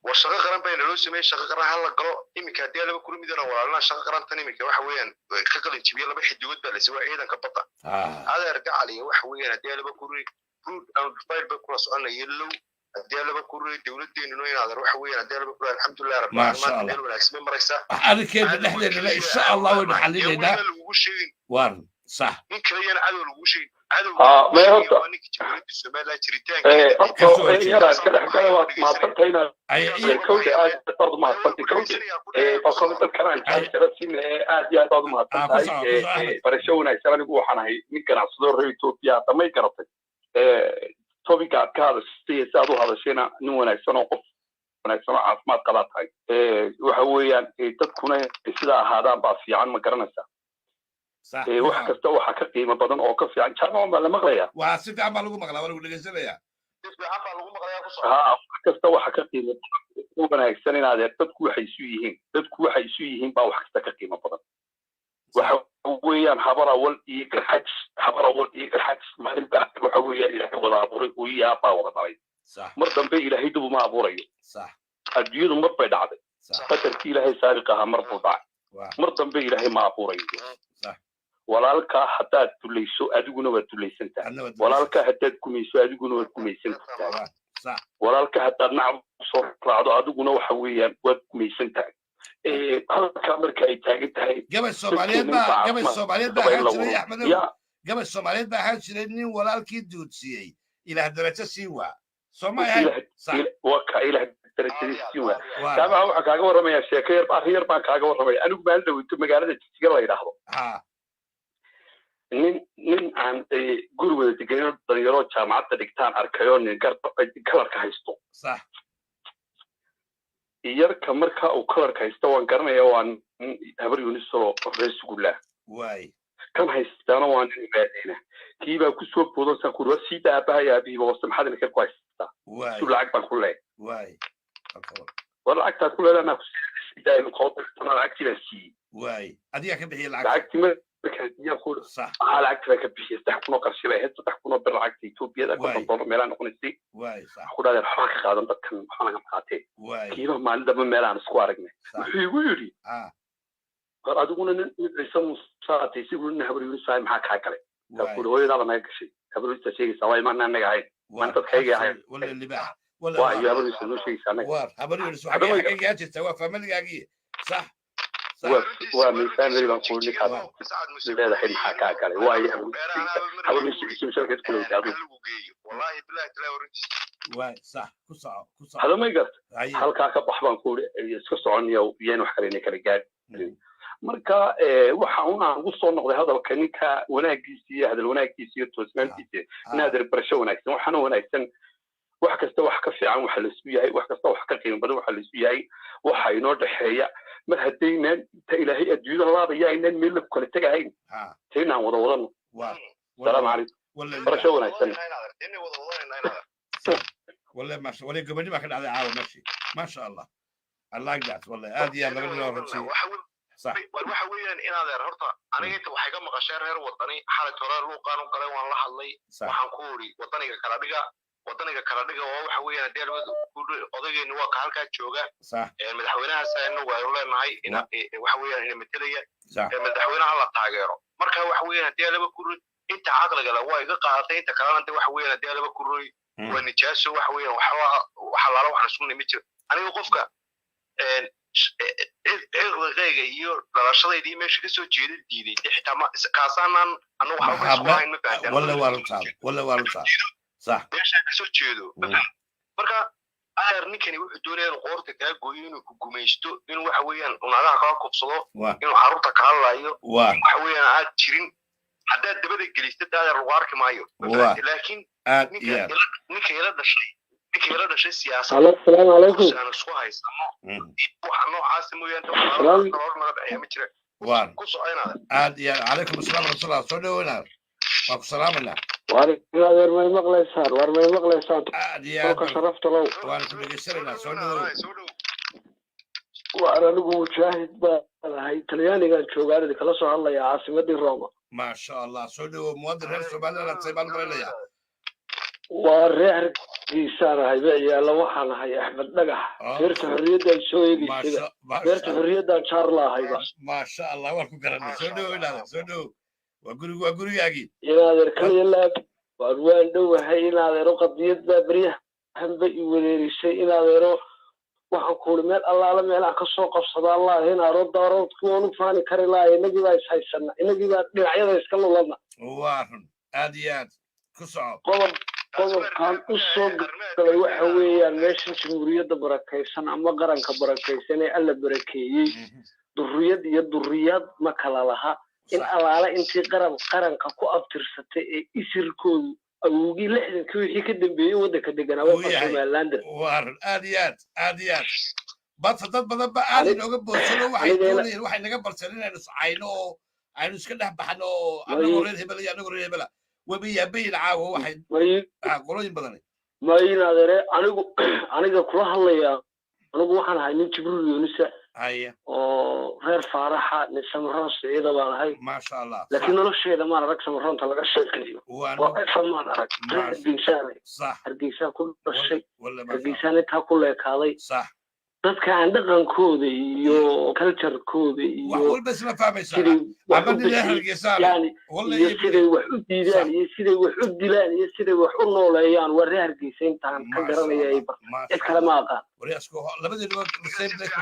war shaqo qaran bay naloo sameeyey, shaqo qaran ha la galo. Iminka haddii laba kula midana walaalina shaqo qarantan iminka waxa weeyaan ka qalin jibiye laba xidigood baa la siiyay ciidanka badda. Adeer gacaliya waxa weeyaan haddii laba kuri root and file bay kula soconaya low haddii laba kuri dowladeennu in adeer waxa weeyaan haddii laba kuri, alxamdulilah rabbil caalamiin, meel wanaagsan bay maraysaa. Arrinkeeda dhexdeedana insha Allah waynu xalinaynaa. Lagugu sheegin waar, sax. Nin kaleyana cadow lagugu sheegin. Aad iyo aad baad umahadsantahay. Barasho wanaagsan. Anigu waxaan ahay nin ganacsado reer Ethiopia. Damay garatay topic aad ka hadashay, si aad u hadashayna nin wanaagsan oo qof wanaagsan oo caafimaad qabaa tahay. Waxa weeyaan dadkuna sidaa ahaadaan baa fiican, ma garanaysaa? Wax kasta waxaa ka qiimo badan oo ka fiican, Jaamac, baa la maqlayaa. Waa si fiican baa lagu maqlaa, waa lagu dhegeysanayaa. Ha, wax kasta waxa ka qiimo badan u wanaagsan inaad dadku waxay isu yihiin, dadku waxay isu yihiin baa wax kasta ka qiimo badan. Waxa weeyaan Habar Awal iyo Garxaj, Habar Awal iyo Garxaj maalin baa waxa weeyaan Ilaahay wada abuuray, hooyii aabbaa wada dhalay. Mar dambe Ilaahay dib uma abuurayo. Adduunyadu mar bay dhacday, qadarkii Ilaahay saabiq ahaa mar buu dhacay, mar dambe Ilaahay ma abuurayo. Walaalkaa haddaad dulayso, adiguna waad dulaysan tahay. Walaalkaa haddaad gumayso, adiguna waad gumaysan tahay. Walaalka haddaad nacab soo raacdo, adiguna waxa weeyaan waad gumaysan tahay. Halkaa marka ay taagan tahay, Gabay Soomaaliyeed baa, gabay Soomaaliyeed baa ahaan jiray, Axmedow, gabay Soomaaliyeed baa ahaan jiray: "Nin walaalkii duudsiiyey, Ilaah darajo sii waa." Soo ma ahayn? Waa ka Ilaah darajadii sii waa. Jaamaca, waxaan kaaga warramayaa sheeko yar, arrin yar baan kaaga warramaya. Anigu maalin dhaweyto magaalada Jigjiga la yidhaahdo, nin aan guri wada degayn, dhalinyaro jaamacadda dhigtaan arkayoo nin kalarka haysto. Yarka marka uu kalarka haysto waan garanaya, waa nin Habar Yunisoo reer Sugullaa. Kan haystaana waa nin Maadeyna. Kii baa ku soo boodan saan kuri, war sii daa aabahay, aabihiiba hoose, maxaad inakar ku haystaa? Su lacag baan ku leeyahay. War lacagtaad ku leedahay anaa ku sii daa, iminka lacagtii baan siiyey. Adigaa ka bixiyey lacagta? Lacagtii markaan ku aa lacagta baan ka bixiyey, 3,000 oo qarshi bay ahayd, 3,000 oo bir lacagta Etoobiyada, $50 meelaa noqonaysay. Ku dhahdeen waxbaa ka qaadan dadkan, waxba naga qaatee. Kiiba maalin dambe meelaan isku aragnay wuxuu igu yidhi, "War adiguna nin Ciise Musaatay, isiguna nin Habar Yuunisahay, maxaa kaa galay?" Kaa kuri, "Hooyadaaba naga gashay, Habar Yuunisa sheegaysaa, waa imaan annaga ahayn, maan dadkayga ahayn, waa iyo Habar Yuunisa noo sheegaysaa annaga." War Habar Yuunis waxay xagee jirtaa? Waa familigaagii, sax? Waa my family baan ku ninkaas leedahay, maxaa kaa galay? Waayo Habar Yuunisa sharkeed ku leedahay adigu. Hadamay garta, halkaa ka bax baan ku iska soconaya, iyaan wax kale inay kala gaadhin. Marka waxa un aan ugu soo noqday hadalka ninka wanaagiisa iyo hadal wanaaggiisa iyo toosnaantiisa, inaadir barasho wanaagsan, waxaana wanaagsan wax kasta wax ka fiican waxa laisu yahay, wax kasta wax ka qiimo badan waxa laisu yahay, waxa inoo dhexeeya. Mar haddaynaan inta Ilaahay adduunyada laabaya aynaan meel la kala tegahayn, taynaan wada wadano. Salaamu calaykum, barasho wanaagsan. Walle maasha, walle gabadhi baa ka dhacday caawa meeshii, maasha Allah, I like that. Walle aad iyo aad laba nin oo runtii. Waxa weeyaan inaadeer, horta aniga inta waxay ka maqasheen reer Wadani xalay hore luuqaan u galay, waan la hadlay, waxaan ku uri wadaniga kala dhiga, wadaniga kala dhiga. Oo waxa weeyaan hadii odaygeenu waa ka halkaa jooga, madaxweynahaas inagu aynu leenahay, waxa weeyaan ina metelaya, madaxweynaha la taageero. Marka waxa weeyaan hadii laba kuri inta caqliga le waa iga qaadatay, inta kalena de waxa weeyaan hadii laba kuri waa nijaaso. Waxa weeyaan waxba waxalaala waxaan isku nimi jira aniga qofka cirqigayga iyo dhalashadayda iyo meesha kasoo jeeda diiday de xitaa ma kaasaanaan anagu waxba isku hayn, ma fahanteen? Walla waa runtaa, walla waa runtaa, sax. Meesha kasoo jeedo. Marka adeer, ninkani wuxuu doonaya inuu qoorta kaa gooyo, inuu ku gumaysto, inuu waxa weeyaan unaagaha kaa kufsado, inuu carruurta kaa laayo, waxa weeyaan aad jirin haddaad dabada gelista adeer lagu arki maayo. Laakiin ninka ila dhashay, ninka ila dhashay siyaasad Asalaamu calaykum. Aan isku haysano waxa noocaas mooyaane hor naga dhexeeya ma jira. Ku soconaada. Aad iyo aad. Calaykum asalaam waraxmatullah, soo dhawownaa, waa ku salaamanaa. Waar adeer, may maqlaysaan? Waar may maqlaysaan? Aad iyo aad. Kolka sharafta low. Waan ku dhegeysanaynaa, soo dhawow. Waar anigu Mujaahid baan ahay, Talyaanigaan joogaan, idinkala soo hadlayaa caasimadii Roma. Maasha Allah, soo dhawow. Muwaadin reer Somaliland aad baan malaynayaa. Waa reer Hargeysaan ahay, biciyaala waxaan ahay Axmed Dhagax, beerta Xorriyadda ay soo eegeysayba, beerta Xorriyaddaan jaar la ahayba. Maasha Allah, waan ku garanay. Soo dhawow inaada, soo dhawow, waa gurig, waa gurigaagii. Inaadeer kaliya laab waan dhowahay inaadeero, qadiyad baa beryahanba i wareerisay inaadeero. Waxaan kuuli meel allaala meelaan ka soo qabsadaa laahin aro daaroodki waan u faani kari lahay. Innagii baa ishaysana, innagii baa dhinacyada iska lulana. Waa run, aad iyo aad, ku soco. Qodobkan u soo galay waxa weeyaan meeshan jamhuuriyadda barakaysan ama qaranka barakaysan ee Alla barakeeyey, durriyad iyo durriyad ma kala laha. In allaala intii qaranka ku abtirsatay ee isirkoodu Awowgii 60-kii wixii ka dambeeyey waddanka deganaa waa Uu yahay. Somalilander. Waa run, aad iyo aad, aad iyo aad. Bata dad badan ba aad inooga boodsano, waxay doonayeen, waxay naga barteen inaynu iscayno oo aynu iska dhex baxno, oo anagoo reer hebel iyo anagoo reer hebela waba yaabayin caawa waxay qolooyin badan. Mayin adeere, anigu aniga kula hadlaya, anigu waxaan ahay nin Jibriil Yuunisa oo reer Faaraxa, nin Samaroon Siciida baan ahay. Maasha Allah. Laakiin nolosheeda maan arag Samaroonta laga sheekeeyo. Waa efa maan arag reer Hargeysaane. Hargeysaan ku dhashay, Hargeysaan intaa ku leekaaday. Dadka aan dhaqankooda iyo culturekooda wax iyo walba isla fahmaysaa siday wax ama u nin reer bixi Hargeysaane yani walle iyo iyo siday wax u diidaan iyo siday wax u dilaan iyo siday wax u nooleeyaan, waa reer Hargeysa intaan ka Maasha garanaya ay Allah, bar maasha cid kale ma aqaan. Waryaasku labadeeduba the same place.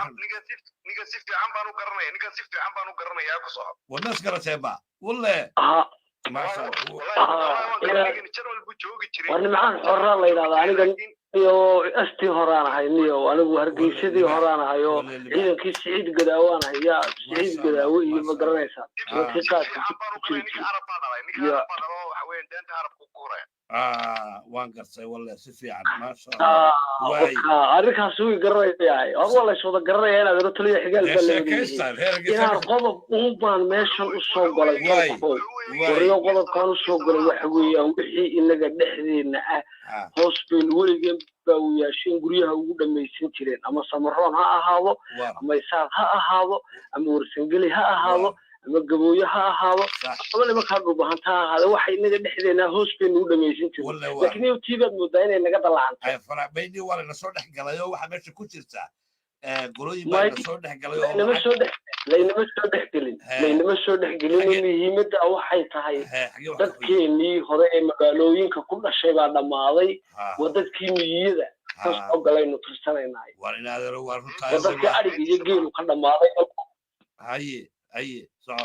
Ninkan si fiican baan u garanaya, ninkan si fiican baan u garanayaa, ku soco. Wadnas garateen ba walle. Ha. Maasha Allah. General buu joogi jiray. War Nimcaan Xoraa la yidhahdaa aniga, niyo astii horaan ahay, niyo anigu Hargeysadii horaan ahay oo ciidankii Siciid Gadaawaan ahay, yaa Siciid Gadaawe iyo ma garanaysaa nimankii qaadka ku jiri jiray iyo Ah, waan gartay walle, si fiican, maasha Allah. Waay. Arrinkaas wuu garanayaa, hor waa lays wada garanaya inaad ero taliya xigaal dee baa la wada sheekaysta yihiin. Reer Hargeysa Inaan qodob uun baan meeshan u soo galay. Waay. Tolkow, waay. waryo, qodobkaan usoo galay waxa weeyaan wixii inaga dhexdeena ah hoos baynu weligeen baawiyaasheen guryaha ugu dhammaysan jireen, ama Samaroon ha ahaado, ama Isaaq ha ahaado, ama Warsangeli ha ahaado, ama Gabooye ha ahaado, ama nimankaa Dhulbahanta ha ahaado, waxa inaga dhexdeena hoos baynu ugu dhammaysan jireen. Walle waa Laakiin iyo tiibaad moodaa inay naga dalacantay. Ay farabayni waa lana soo dhex galay oo waxaa meesha ku jirta qolooyin baa May ina soo dhex galay oo laynama lacag soo dhex laynama soo dhex gelin, laynama soo dhex gelin. Muhiimadda waxay tahay xagee wax ka qoyin dadkeenii hore ee magaalooyinka ku dhashay baa dhammaaday. Waa dadkii miyiyada ka soo galaynu tirsanaynay. Waar in adeero, waa runtahay. Waa dadkii adhiga iyo geelu ka dhammaaday. Haye haye, soco,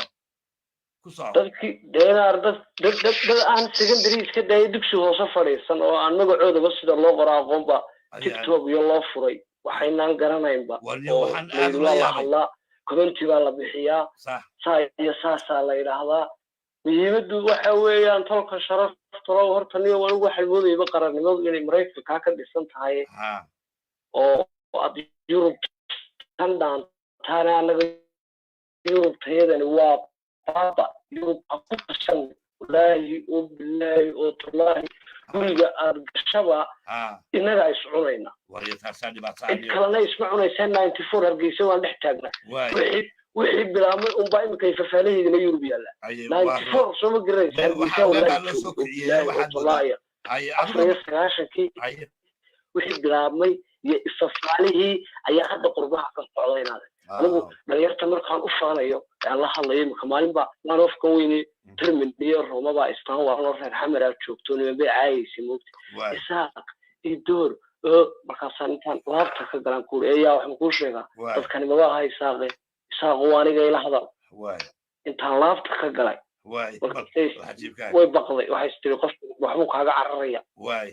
ku soco. Dadkii deenaar dad dad dad dad aan secondary iska daayay, dugsi hoose fadhiisan oo aan magacoodaba sida loo qoro aqoonba, TikTok iyo loo furay waxaynaan garanaynba warniyo oo waxaan aad layidhi ula waa la yaabay hadlaa, commenti baa la bixiyaa, saa iyo saasaa la yidhaahdaa. Muhiimaddu waxa weeyaan tolka sharaftalo horta niyo anigu waxay moodayba qarannimadu inay Maraykankaa ka dhisan tahay oo aad Yurub tan dhaantaana. Annaga Yurub tayadani waa baaba. Yurub ha ku tashan, walaahi oo bilaahi oo tallaahi, guriga aad gashaba innagaa is cunayna. Waryo, taasaa dhibaato. Cid kalena isma cunaysaa. 94 Hargeysa waan dhex taagnaa. Wixii bilaabmay unbaa imika fafaalaheedina Yurub yaalla. 94 soo ma garanaysa Hargeysa, waxaa wallahi loo soo joogo, kiciyey bilaahi oo waxaad moodaa tallaahi 94-kii wixii bilaabmay iyo ifafaalihii ayaa hadda qurbaha ka socda. Inaade anigu dhalinyarta markaan u faanayo ee aan la hadlayo imika, maalin baa maanofkan weyne Termin iyo Roma baa istaan waa reer Xamaraa joogto, niman bay caayaysa moogta, Isaaq iyo door oo markaasaan intaan laabta ka galaan kuuri eeyaa waxaan kuu sheegaa dadkani maba aha Isaaqe, Isaaqu waa aniga ila hadal. Intaan laabta ka galay markaasay cajiibkaaga way baqday, waxay is tiri qofku waxbuu kaaga cararaya. Waay,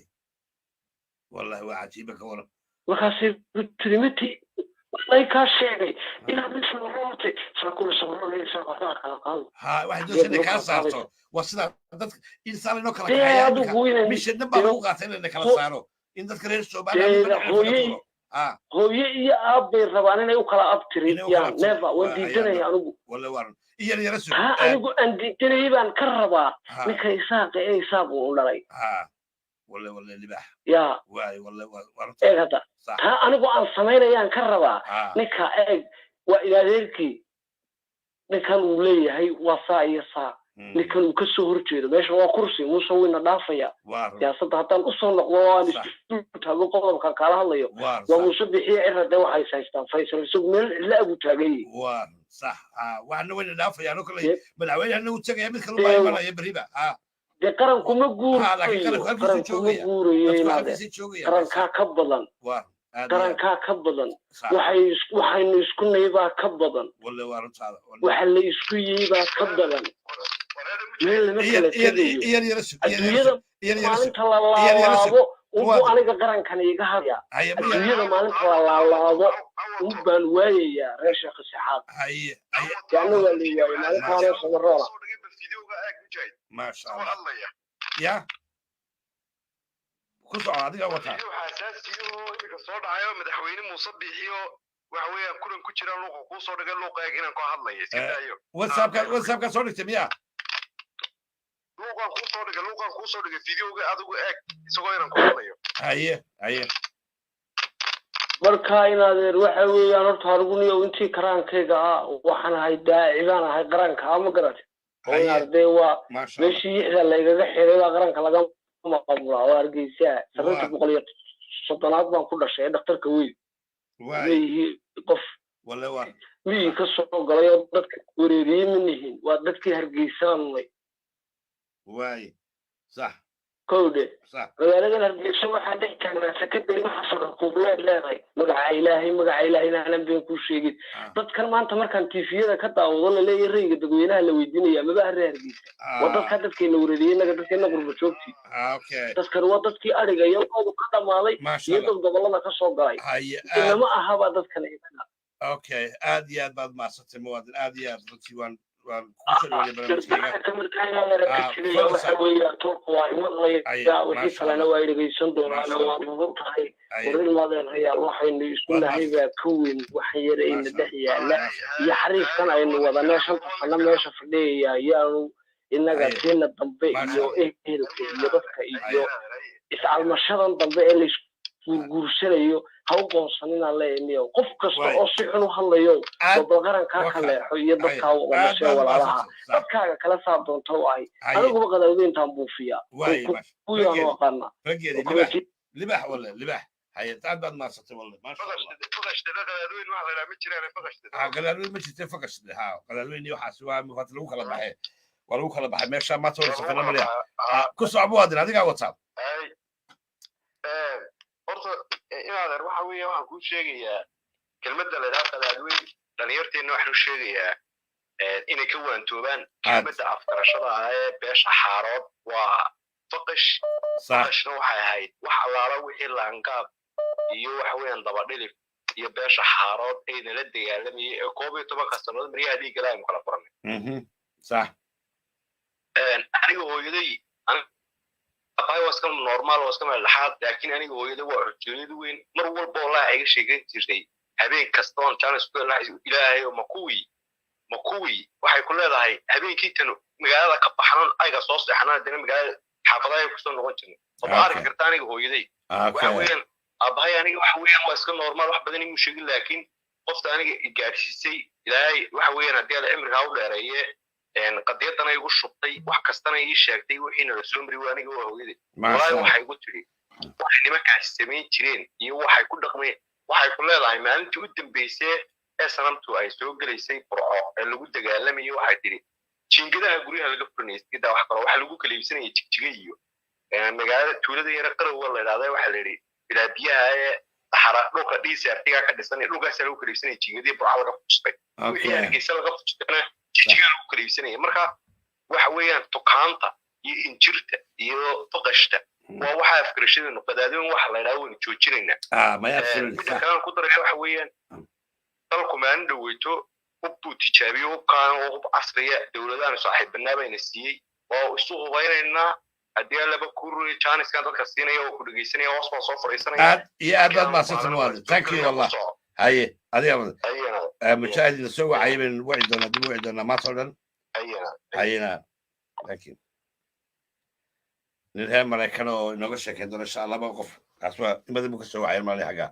wallahi waa cajiiba, ka waran? Markaasay tiri mati walay kaa sheegay inaad ismarootay saakula samaroonaysa waxbaa kala qaado. Ha, waxay doonaysaa inay kaa saarto, waa sidaa dadka insaan inoo kala Dee kaxeeya adigu imika inay mishan dhan baa dee lagu qaatay in la kala saaro, in dadka reer Somaliland dee midba dhinac laga hooye tuuro hooye iyo aab bay rabaan inay u kala inay u kala abtiriyaan. abtiri Never, waan waa ayaa diidanaya anigu. Walle waa run, iyo yara sug. Taa anigu aan diidanayay baan ka rabaa ninka Isaaqa ee Isaaqu u dhalay. Ha, walle walle libaax. Yaa waay, walle waa runta. Eeg hadda, taa anigu aan samaynayaan ka rabaa ninka, eeg, waa ilaadeerkii ninkan uu leeyahay waa saa iyo saa, ninkan uu kasoo horjeedo meesha waa kursi Muuse wayna dhaafaya. Waa run. Siyaasadda haddaan usoo noqdo oo aan isku taago qodobkan kaala hadlayo, waa waa Muuse Bixiye Cira, dee waxay haystaan Faysal isagu meel cidla agu taagan yihi. Waa run, sax. Waxna wayna dhaafayaan oo kale madaxweynehana uu tegaya, mid kale baa imanaya berriba. Dee qaranku ma laakiin guurayo, qaranku halkiisuu qaranku ma joogaya, guurayo dadku inaade halkiisii joogaya. Qarankaa ka badan, waa run, aad iyo aad. Qarankaa ka badan, waxay waxaynu isku naybaa ka badan. Walle waa runtaada. Waxa la isku yihiibaa ka badan, meel lama kala tegayo. Iyar yara sug, iyar yara Adduunyada sug, iyar yara sug, maalinta la iyar yara sug. laalaabo unbuu Muwaadin. aniga qarankan iga hadaya. Haye maya. Adduunyada maalinta la laalaabo un baan waayayaa reer Sheekh Isxaaq. Haye haye. Yaana waa la waayay maalintaanoo Samaroona. Maasha Allah ya. Ku soco, adiga wataa. Xasaasiyo iminka soo dhacayo madaxweyne Muuse Biixiyo waxa weeyaan kulan ku jira, luuqa kuu soo dhigay, luuqa eeg inaan ka hadlaya, iska daayo. WhatsAppka soo dhigtay miya? Luuqan kuu soo dhigay, luuqan kuu soo dhigay, videoga adigu eeg isagoo inaan ku hadlayo. Haye, haye. Marka inaadeer waxa weeyaan, horta arguniyow, intii karaankayga ah waxaan ahay daaci baan ahay qaranka, ama garatay oo inaad dee waa meeshii yixda laygaga xiray baa qaranka laga maamulaa oo Hargeysa sanadii 130aad baan ku dhashay ee dhakhtarka weyn leeyihi qof miyi ka soo galay oo dadka wareeriyey ma nihin, waa dadkii Hargeysaanunay. Waay, sax. Kowdhe, magaaladan Hargeysa waxaan dhex taagnaa sakadari waxa sarakuubleed leedahay. Magaca Ilaahay, magaca Ilaahay, inaanan been kuu sheegin, dadkan maanta markaan tiifiyada ka daawado laleeyahay rayga dadweynaha la weydiinaya maba harre Hargeysa, waa dadkaa dadkeena wareeriyey, innaga dadkeena qurba joogtii. Dadkan waa dadkii adhiga iyo loodu ka dhammaaday iyo dad gobollada ka soo galay, inama ahaba dadkan inaga. Okay, aad iyo aad baad mahadsantay, muwaadin, aad iyo aad runtii waan kusoo dhaweynay barnaamijkayga. Waxa weeyaan turku waa imaqlaya, wixii kalena waa dhegeysan doonaan, waa mudan tahay. War ilmaadeen hayaal, waxaynu isu nahay baa ka weyn waxan yar ayna dhex yaala iyo xariifkan aynu wadanee shanta sano meesha fadhiyaya, ayaanu innaga teena dambe iyo ehelka iyo dadka iyo iscalmashadan dambe ee laisguurguursanayo ha u qoonsan inaan leeyahay. Qof kasta oo si xun u hadlayo oo bal qarankaa ka leexo iyo dadkaa wadashee walaalaha dadkaaga kala saar doonta u ahay, aniguba qadaawdeyntaan buufiyaa kuyaanu aqaanaa. Libax walle, libax. Haye, aad baad mahadsantay walle, maasha Allah. Qadaadweyn ma jirte, faqashde ha qadaadweyn iyo waxaas waa waata lagu kala baxay, waa lagu kala baxay meesha maanta wada safana malaya. Ku soco, muwaadin, adigaa wataa. Horta inaadeer waxa weeye waxaan kuu sheegayaa kelmadda la idhaha qadaadweyn, dhalinyarteenna waxaan u sheegayaa inay ka waantoobaan kelmadda afgarashada ah ee beesha Xaarood waa faqash. Faqashna waxay ahayd wax allaala wixii laangaab iyo waxa weeyaan dabadhilif iyo beesha Xaarood ayna la dagaalamayay ee 11-ka sannadood maryaha dhiigga aynu kala furanay. Sax. Aniga hooyaday abaay waa iska normal, waa iska meeldhexaad, laakiin aniga hooyaday waa xujooyada weyn. Mar walba wallahi iga sheegan jirtay habeen kasta oon jaanis ku helnaa, Ilaahay ma kuwii, ma kuwii, waxay ku leedahay habeenkii tan magaalada ka baxnan ayga soo seexanaan, haddana magaalada xaafadaha kusoo noqon jirnay. Waba arki karta aniga hooyaday waxa weeyaan aabbahay aniga waxa weeyaan waa iska normal, wax badan imuu sheegin, laakiin qofta aniga i gaadhsiisay Ilaahay waxa weeyaan haddii Alla cimrigaa u dheereeye qadiyadana igu shubtay, wax kastana ii sheegtay, wixiina la soo mari aniga waa hooyaday. Walaahi waxay igu tidhi waxay nimankaasi samayn jireen iyo waxay ku dhaqmeen, waxay ku leedahay maalintii u dambeysay ee sanamtu ay soo gelaysay Burco ee lagu dagaalamayay, waxay tidhi jiingadaha guryaha laga furinayay, iskadaa wax kalo, waxa lagu kala iibsanayay Jigjiga iyo magaalada tuulada yare Qarowa la idhahda, waxaa la yidhi bilaa biyaha ee saxara dhulka dhiisi artigaa ka dhisan, dhulkaasaa lagu kala iibsanayay jiingadii Burco laga fustay, wixii Hargeysa laga fustayna Jijigaa lagu kala iibsanaya. Marka waxa weeyaan tukaanta iyo injirta iyo faqashta waa waxaa afgarashadeenu qadaadooyin waxa la idhaha waynu joojinaynaa. Midda kalena ku daraya waxa weeyaan dalku maalin dhaweyto hub buu tijaabiyo, hubkaana oo hub casriya dowladaanu saaxiibanaa bayna siiyey, waa isu hubaynaynaa haddii Allaba ku ruri jaaniskan dadka siinaya oo ku dhegeysanaya, hoos baa soo fadhiisanaya. Aad iyo aad baad mahadsantahay, muwaadin, thank you wallah. Haye, adiga mujaahidina soo wacayay baynu wici doonaa, dib u wici doonaa maanta oo dhan. Hayena, thank you. Nin reer Maraykan oo inooga sheekeyn doona insha Allah, laba qof kaas waa in badan buu ka soo wacay maalin xagga.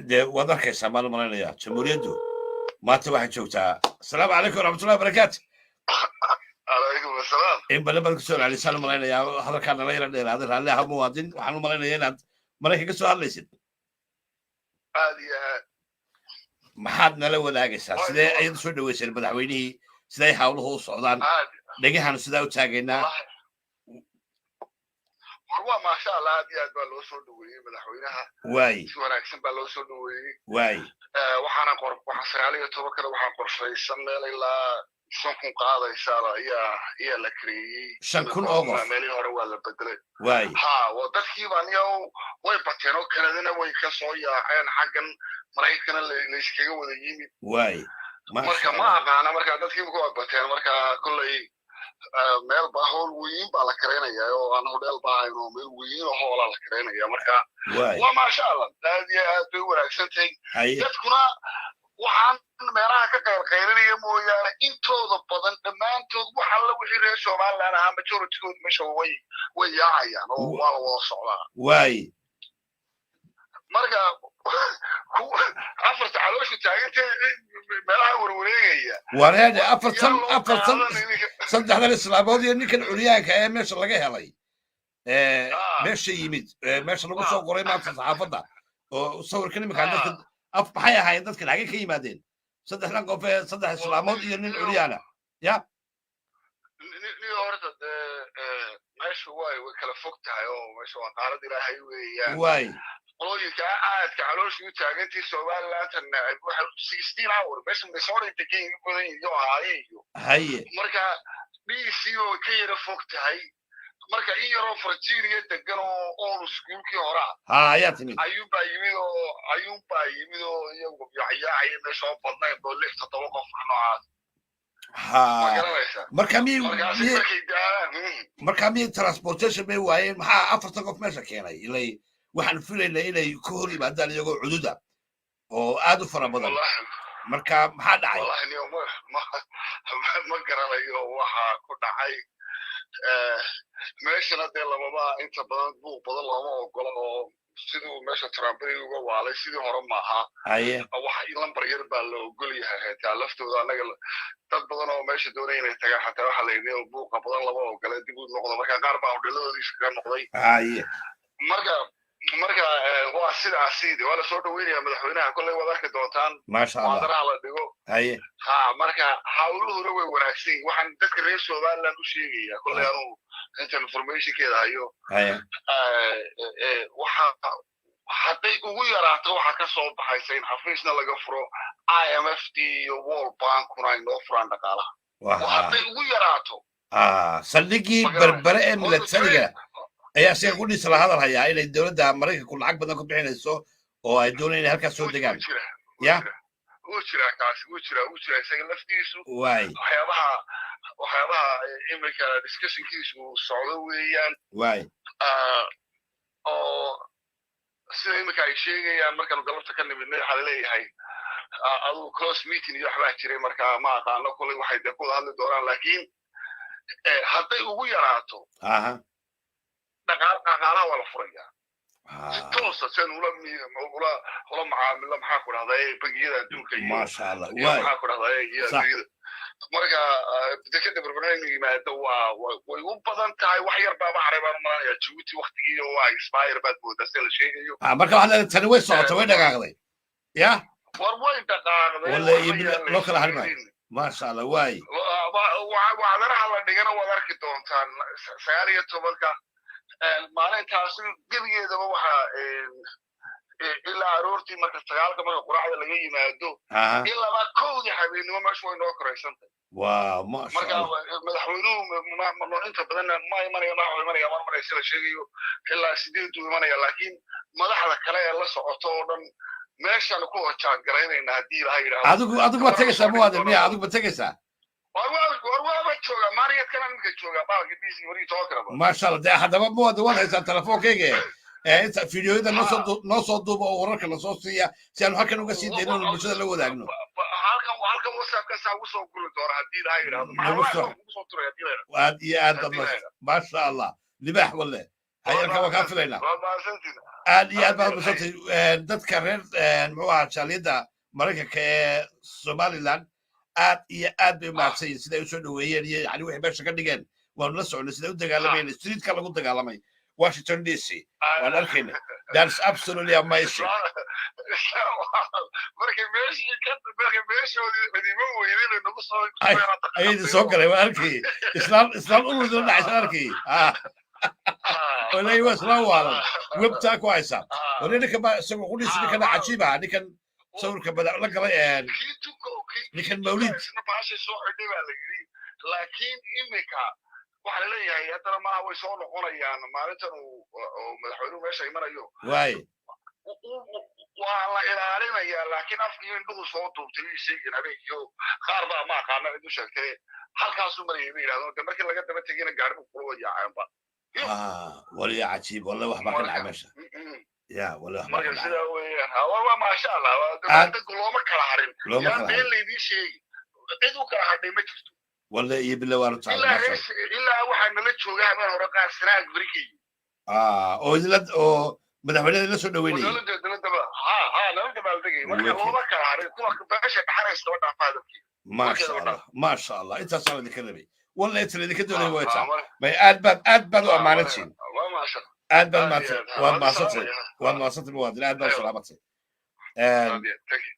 Dee waad arkaysaa maan u malaynayaa jamhuuriyaddu maanta waxay joogtaa. Asalaamu calaykum waraxmatullahi wabarakaatu. Calaykum asalaam. In badan baad kusoo celisaan u malaynayaa, hadalkaa nala yara dheeraaday, raalli aha muwaadin. Waxaan u malaynayaa inaad Maraykan ka soo hadlaysid. Aad iyo aad. Maxaad nala wadaagaysaa? Sidee ayaad usoo dhaweyseen madaxweynihii? Siday hawluhu u socdaan? Dhegahan sidaa u taagaynaa. War waa maasha Allah, aad iyo aad baa loo soo dhaweeyey madaxweynaha. Si wanaagsan baa loo soo dhaweeyey. Waxaana qor waxaa 19 kale waxaa qorshaysan meel ilaa 5,000 qaadaysaaba ayaa la kareeyey. 5,000 oo qof. Meelihii hore waa la bedelay. Ha, waa dadkii baan iyo way bateen oo Kanadana way ka soo yaaceen, xaggan Maraykankana la iskaga wada yimid. Marka ma aqaana, marka dadkii ku bateen, marka kolley Meel baa hool weyn baa la kareynayaa oo aan hodheel ba ahayn oo meel weyn oo hoolaa la kareynaya. Marka waa maasha Allah, aad iyo aad bay u wanaagsan tahay. Dadkuna waxaan meelaha ka qaylqaylinaya mooyaane, intooda badan dhammaantood wax alla wixii reer Somaliland ahaa, majoritygood meesha way yaacayaan oo waa la wada socdaa. Marka afarta calooshu taagantay meelaha warwareegaya. Wareede, afartan, saddexdan islaamood iyo ninkan curyaanka ee meesha laga helay, meesha yimid, meesha lagu soo qoray maanta saxaafadda oo sawirkan iminka dadka af, maxay ahaayeen dadkan? Xagee ka yimaadeen saddexdan qof ee saddex islaamood iyo nin curyaana ya? Ni horta dee meesha way kala fog tahay oo meesha waa qaarad Ilaahay weeyaan. Qolooyinka aadka caloosha u taagantii Somalilandta neceb waxa 16 hour meesha Minnesota degan yihiin badan iyo Ohio iyo marka DC oo ka yara fog tahay. Marka in yaroo Virginia degan oo old schoolkii horaa Ha, ayaa timid. Ayuunbaa yimid oo iyagu yaacyaacaya meesha oo badnayn oo lix toddoba qof wax noocaas. Ma garanaysaa? Marka miyay Markaasi markay daalaan Marka miyay transportation bay waayeen? Maxaa afartan qof meesha keenay? Ilay waxaan filaynaa inay ka hor yimaadaan iyagoo cududa oo aad u fara badan. Marka maxaa dhacay? Wallahi niyo ma garanayo waxa ku dhacay. Meeshana dee lamaba inta badan buuq badan looma ogola oo siduu meesha Trumperi uga waalay sidii hore maaha. Wax lambar yar baa la ogol yahay xitaa laftooda. Annaga dad badan oo meesha doonaya inay tagaan xataa waxaa la yidhi buuqa badan lama ogola, dib u noqdo. Marka qaar baa hodheladoodii iskaga noqday. Marka waa sidaasi, waa lasoo dhaweynaya madaxweynaha. Kolley waad arki doontaan Maasha Allah. Waadaraha la dhigo. Ha, marka hawluhuna way wanaagsan yihiin. Waxaan dadka reer Somaliland u sheegaya, kolley anuu inta informationkeeda hayo, waxa hadday ugu yaraato waxa ka soo baxaysa in xafiisna laga furo IMF d iyo World Bankuna ay noo furaan dhaqaalaha. Hadday ugu yaraato. Saldhiggii Berbere ee milatariga ayaa siga qudhiisa la hadal hayaa inay dowladda Maraykanku lacag badan ku bixinayso oo ay doonayaan inay halkaas soo degaan ya. Wuu jiraa kaasi, wuu jiraa isaga laftiisu. Waxyaabaha imika discussionkiisu uu socdo weeyaan. Oo sida imika ay sheegayaan markaanu galabta ka nimidnay, waxaa laleeyahay aduu close meeting iyo waxbaa jiray. Marka ma aqaano kolley waxay dee ku wada hadli doonaan, laakiin hadday ugu yaraato dhaqaalaha waa la furayaa si toosa si aan ula macaamilo, maxaa ku dhahdaa, bangiyada adduunka iyo Maasha Allah. iyo maxaa ku dhahdaa iyo adduunyada. Marka dekeda Berbera inuu yimaado waa way u badan tahay. Wax yar baaba haray baan u malanaya Jabuuti waktigii oo waa expire baad moodaa sida la sheegayo. Marka waxaad leedahay tani way socotay, way dhaqaaqday ya. War way dhaqaaqday. Walla iyo loo kala hari maayo. Maasha Allah, waay. Wacdaraha la dhigana waad arki doontaan 19-ka maalintaasi. Gebigeedaba waxaa ilaa aroortii marka 9-ka marka quraacda laga yimaado ilaa 1-dii habeenimo meeshu way noo koraysantahay. Waa maasha Marka Allah. madaxweynuhu inta badanna ma imanaya, madaxu imanaya mar maraysa la sheegayo ilaa 8-duu imanaya, laakiin madaxda kale ee la socoto oo dhan meeshaan ku hojaangaraynayna haddii Ilaha yidhaahdo. Adigu ma tegaysaa, muwaadin miya? Adigu ma tegaysaa? War waaba joogaa maariyadkana iminka joogaa baalka DC warii tobankanaba. Maasha Allah. Dee haddaba muwaadin, waad haysaa telefoonkayga ee inta fiidiyoyada noo soo duuba oo wararka nasoo siiya si aanu halkan uga sii dayno oonu bulshada la wadaagno. Halkan WhatsAppka saa ugu soo guri doona haddii Ilaha yidhaahdo. Nagu soo Ugu soo turay haddii la yidhaahdo. Aad iyo aad baad maasha Allah, libaax walle. Hay, halkan waan kaa filaynaa. Waa mahadsantiin. Aad iyo aad baad madsantay. Dadka reer, muxuu ahaa, jaaliyadda Maraykanka ee Somaliland aad iyo aad bay u mahadsan yihiin siday usoo dhoweeyeen iyo yani wixii meesha ka dhigeen. Waanu la soconay siday u dagaalamayeen. Streetka lagu dagaalamay Washington DC waan arkaynay. That's absolutely amazing. Markay meeshoodii cidimo weydeen bay nagu soo Ayay soo galay, waan arkayay islaan ururda la dhacaysa arkayay. Olay, waa islaan waalan webtaa ku haysa. Wali ninkan baa isagoo qudhiisa, ninkana cajiib ah, ninkan sawirka bada la galay, ninkan Mawlid. Isna baashay soo xidhay baa la yidhi, laakiin imika waxaa laleeyahay haddana malaha way soo noqonayaan maalintan uu madaxweynuhu meesha imanayo. Waa la ilaalinayaa, laakiin afkiyo indhuhu soo duubtay way sheegeen habeenkiyo. Qaar baa ma aqaana cid u sheegtay. Halkaasuu marayay bay yidhahdeen. De markii laga daba tegayna gaaribu kula wayaaceenba. Wali cajiib, walle wax baa ka dhacay meesha ya, wale wax baa ka Marka dhacay. Sidaa weeyaan. Ha, waa maasha Allah, dadku looma kala harin. Looma Yaan kala been harin. Laydii sheegi, cid u kala hadhay ma jirto. Walle iyo bille waa runtaa. Ilaa Maasha. Rees ilaa waxaa nala jooga habeen hore qaar Sanaag beri ka yimid. Oo idinla oo madaxweynaha la soo dhaweynayay. Nala ha nala dabaaldegay. Marka Wicked. looma kala harin, kuwa meesha dhaxanaysa oo dhaafa hadalkii. Maasha Allah, maasha Allah, intaasaa idinka rabay. Walle inta idinka doonay way taa. Marka May aad baad u ammaanantiin. Waa maasha. Aad baad Aad iyo mahadsan. aad. Waad Waa mahadsantay. salaamaya. Waad mahadsantay, muwaadin, aad baad Aywa. salaamatay. Aad iyo aad. Thank you.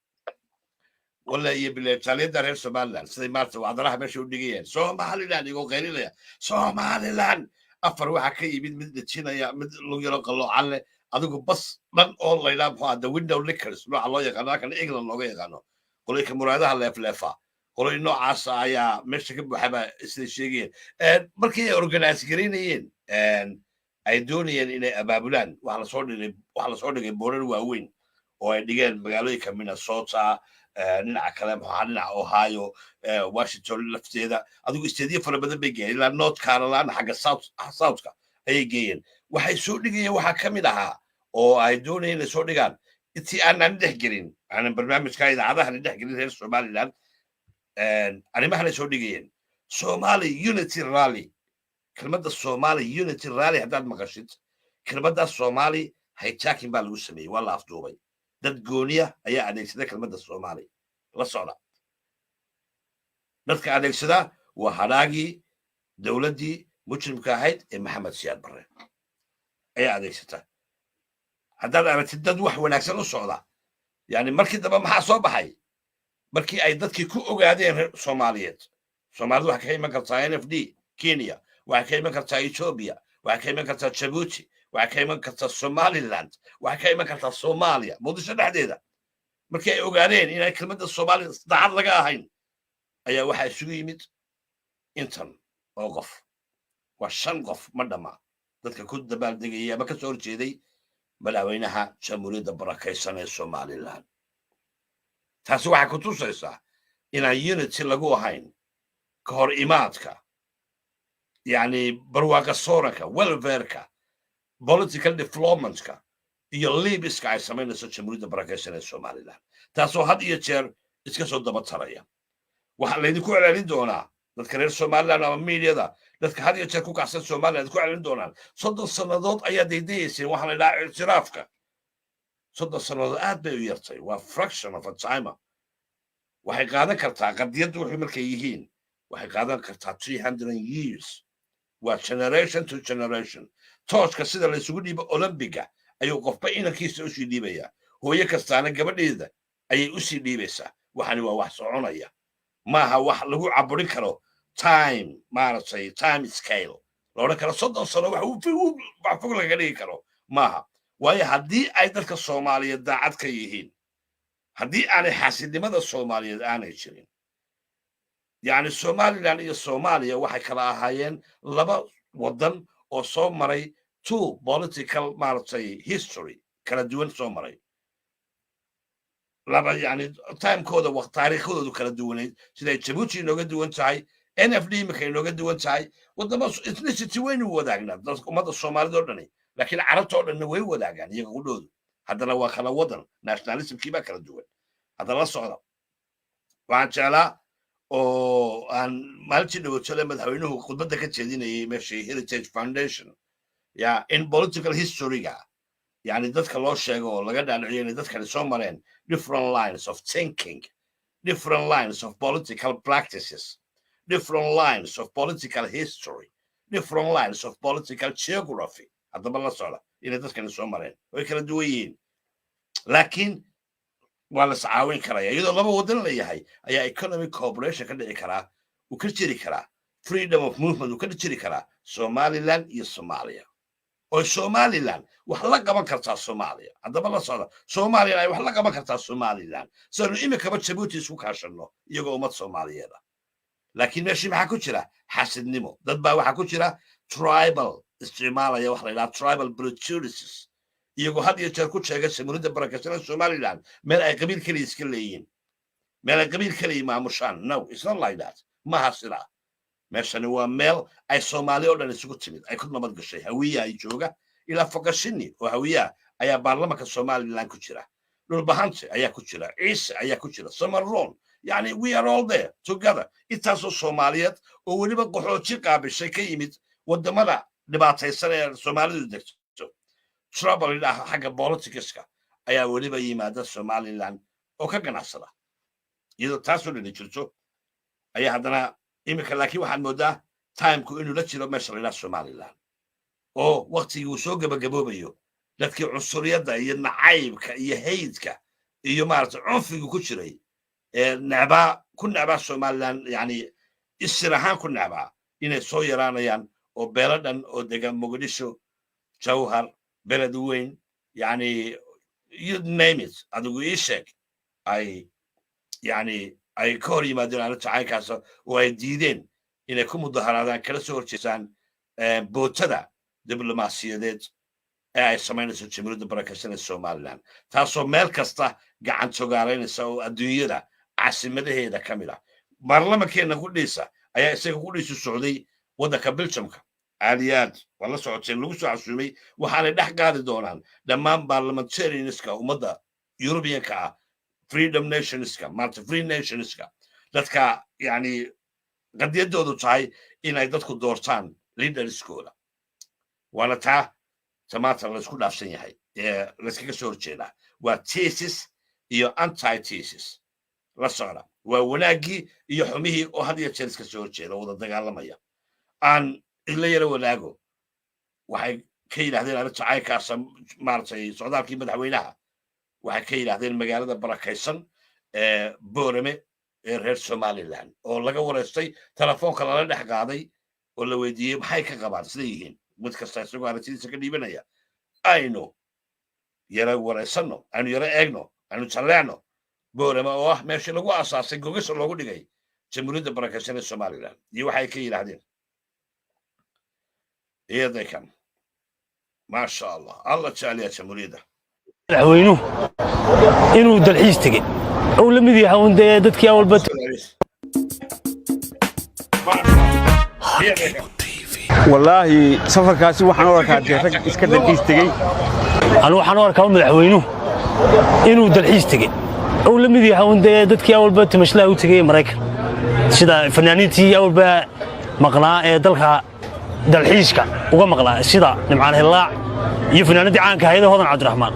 Walle iyo bile, jaaliyadda reer Somaliland siday maarta wacdaraha meesha u dhigayeen, Somaliland igoo qaylinaya, Somaliland afar waxaa ka yimid, mid dhejinaya, mid lug yaro qalloocan leh, adigu bas dhan oo laydhaa muxuu ahaa, the window lickers nooca loo yaqaano halkan England looga yaqaano, qolooyinka muraadaha leefleefa, qolooyin noocaasa ayaa meesha ka buuxa baa siday sheegayeen. Markii ay organize garaynayeen, ay doonayeen inay abaabulaan, waxaa lasoo dhigay boorar waaweyn oo ay dhigeen magaalooyinka Minnesota, dhinaca kale muxuu ahaa, dhinaca Ohio, Washington lafteeda, adigu stateyo fara badan bay geeyeen, ilaa North Carolina xagga southka ayay geeyeen. Waxay soo dhigayeen waxaa ka mid ahaa oo ay doonayeen inay soo dhigaan, intii aanan dhex gelin, aanan barnaamijka idaacadahan dhex gelin reer Somaliland, arrimahan ay soo dhigayeen Somali Unity Rally. Kelmadda Somali Unity Rally haddaad maqashid, kelmaddaas Somali hijacking baa lagu sameeyey, waa la afduubay. Dad gooniya ayaa adeegsada kelmadda Somali. La socda, dadka adeegsada waa hadhaagii dowladdii mujrimka ahayd ee Maxamed Siyaad Barre ayaa adeegsata. Haddaad aragtid dad wax wanaagsan u socda, yani markii dambe maxaa soo baxay? Markii ay dadkii ku ogaadeen reer Soomaaliyeed, Soomaalidu waxay ka iman kartaa NFD Kenya, waxay ka iman kartaa Ethiopia, waxay ka iman kartaa Jabuuti, waxay ka iman kartaa Somaliland, waxay ka iman kartaa Soomaaliya Muqdisho dhexdeeda. Markii ay ogaadeen inay kelmadda Soomaaliya daacad laga ahayn, ayaa waxaa isugu yimid intan oo qof. Waa shan qof, ma dhamma dadka ku dabaaldegayay ama ka soo horjeeday madaxweynaha Jamhuuriyadda barakaysan ee Somaliland. Taasi waxay ku tusaysaa inaan unity lagu ahayn ka hor imaadka, yacni barwaaqa sooranka, welfareka, political developmentka iyo libiska ay samaynayso Jamhuuriyadda barakaysan ee Somaliland, taasoo had iyo jeer iska soo daba taraya. Waxaa laydinku celcelin doonaa dadka reer Somaliland ama miidiyada, dadka had iyo jeer ku kacsan Somaliland ku celcelin doonaan: 30 sannadood ayaa daydayayseen waxaa la yidhaha ictiraafka. 30 sannadood aad bay u yartay, waa fraction of a timer. Waxay qaadan kartaa qadiyaddu wuxuu markay yihiin, waxay qaadan kartaa 300 years. Waa generation to generation. Tooshka sida laysugu dhiibo Olymbiga ayuu qofba inankiisa usii dhiibayaa, hooyo kastaana gabadheeda ayay usii dhiibaysaa. Waxani waa wax soconaya, maaha wax lagu caburin karo time, maaragtay, time scale la odhan karo 30 sano wax wax fog lagaga dhigi karo maaha. Waayo, haddii ay dadka Soomaaliyeed daacad ka yihiin, haddii aanay xaasidnimada Soomaaliyeed aanay jirin, yacni Somaliland iyo Soomaaliya waxay kala ahaayeen laba waddan oo soo maray two political, maaragtay, history kala duwan soo maray, laba yani timekooda, taariikhdoodu kala duwanayd, siday Jabuuti inooga duwan tahay, NFD imika inooga duwan tahay. Waddamo ethnicity waynu wadaagnaa, dadka ummadda Soomaalida o dhani, laakiin Carabta oo dhanna way wadaagaan iyaga qudhoodu. Haddana waa kala wadan, nationalismkii baa kala duwan. Haddana la socda, waxaan jeclaa oo aan maalintii dhawatole madaxweynuhu khudbadda ka jeedinayay meeshii Heritage Foundation ya in political historyga, yani dadka loo sheego oo laga dhaadhiciyo inay dadkani soo mareen different lines of thinking, different lines of political practices, different lines of political history, different lines of political geography. Haddaba la socda inay dadkani soo mareen, way kala duwan yihiin, laakiin waa la iscaawin karaya. Iyadoo laba wadan la yahay ayaa economic cooperation ka dhici karaa, uu ka jiri karaa freedom of movement, uu ka jiri karaa Somaliland iyo Soomaaliya, oo Somaliland wax la qaban kartaa Soomaaliya. Haddaba la socda, Soomaaliya ay wax la qaban kartaa Somaliland, sidaynu imikaba Jabuuti isku kaashanno iyagoo ummad Soomaaliyeed ah. Laakiin meeshii maxaa ku jira? Xasidnimo. Dad baa waxaa ku jira tribal isticmaalaya, waxa la yidhaha tribal prejudices, iyagoo had iyo jeer ku sheega Jamhuuriyadda barakaysan Somaliland meel ay qabiil keliya iska leeyihiin, meel ay qabiil keliya maamushaan. No, it's not like that. Maha sidaa. Meeshani waa meel ay Soomaali oo dhan isugu timid, ay ku nabad gashay. Hawiya ay jooga ilaa Foqashini oo Hawiyaha ayaa baarlamanka Somaliland ku jira, Dhulbahante ayaa ku jira, Ciise ayaa ku jira, Samaroon, yani we are all there together. Intaasoo Soomaaliyeed oo weliba qaxooti qaabishay, ka yimid waddamada dhibaataysan ee Soomaalidu degto, trouble idhaah xagga politicska, ayaa weliba yimaada Somaliland oo ka ganacsada. Iyadoo taasoo dhani jirto ayaa haddana iminka laakiin waxaad moodaa timeku inuu la jiro meesha la idhaha Somaliland, oo waktigii uu soo gebagaboobayo dadkii cunsuriyadda iyo nacaybka iyo haydka iyo maaragtay cunfiga ku jiray ee necbaa, ku necbaa Somaliland, yani isir ahaan ku necbaa, inay soo yaraanayaan, oo beelo dhan oo degan Muqdisho, Jawhar, Beledweyn, yani you name it, adigu ii sheeg, ay yani ay ka hor yimaadeen arrinta caynkaas oo ay diideen inay ku mudaharaadaan, kala soo horjeesaan bootada diblomaasiyadeed ee ay samaynayso Jamhuuriyadda barakaysan ee Somaliland, taasoo meel kasta gacan togaalaynaysa oo adduunyada caasimadaheeda ka mid ah. Baarlamankeenna qudhiisa ayaa isaga qudhiisu socday waddanka Belgiumka caaliyaad waa la socoteen, lagu soo casuumay. Waxaanay dhex qaadi doonaan dhammaan parliamentarianska ummadda Europeanka ah, freedom nationska, maarta free nationska, dadka yani qadiyadoodu tahay inay dadku doortaan leaderskooda. Waana taa ta maanta laysku dhaafsan yahay ee layskaga soo horjeedaa, waa thesis iyo antithesis la socda, waa wanaaggii iyo xumihii oo had iyo jeer iska soo horjeeda, wada dagaalamaya. Aan idla yaro wanaago waxay ka yidhahdeen arrinta caynkaasa, maaragtay socdaalkii madaxweynaha, waxay ka yidhahdeen magaalada barakaysan ee Boorame ee reer Somaliland, oo laga wareystay, telefoonka lala dhex qaaday oo la weydiiyey maxay ka qabaan, siday yihiin, mid kasta isagoo aragtidiisa ka dhiibanaya. Aynu yara waraysanno, aynu yaro eegno, aynu jalleecno Boorame oo ah meeshii lagu asaasay, gogasha loogu dhigay Jamhuuriyadda barakaysan ee Somaliland, iyo waxay ka yidhaahdeen iyaday kan. Maasha Allah, Allah jeceliya jamhuuriyadda. Madaxweynuhu inuu dalxiis tegey uu la mid yahay un dee dadkii awalba. Wallaahi safarkaasi waxaan u arkaa dee rag iska dalxiis tegey. Anu waxaan u arkaa madaxweynuhu inuu dalxiis tegey uu la mid yahay un dee dadkii awalba timashlaha u tegey Maraykan, sida fanaaniintii awalba maqnaa ee dalka dalxiiska uga maqnaa, sida Nimcaan Hillaac iyo fanaaniintii caanka ahayd ee Hodan Cabdiraxmaan.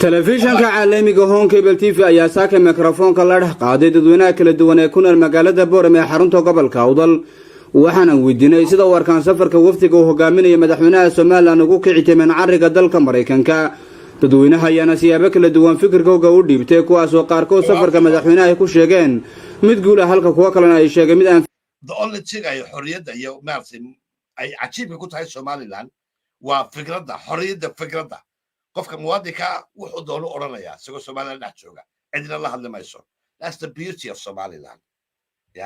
Telefishanka caalamiga Horn Cable TV ayaa saaka mikrofoonka la dhex qaaday dadweynaha kala duwan ee ku nool magaalada Boorame ee xarunta gobolka Awdal. Waxaana weydiinay sida u arkaan safarka wafdiga uu hogaaminaya madaxweynaha Somaliland ugu kici timeen cariga dalka Maraykanka. Dadweynaha ayaana siyaabo kala duwan fikirkooga u dhiibtay, kuwaasoo qaarkood safarka madaxweynaha ay ku sheegeen mid guula, halka kuwo kalena ay sheegeen mid aan The only thing ay xorriyadda iyo maaragtay ay cajiibka ku tahay Somaliland waa fikradda, xorriyadda fikradda. Qofka muwaadinka wuxuu doonu odhanayaa isagoo Somaliland dhex jooga, cidna la hadli mayso. That's the beauty of Somaliland.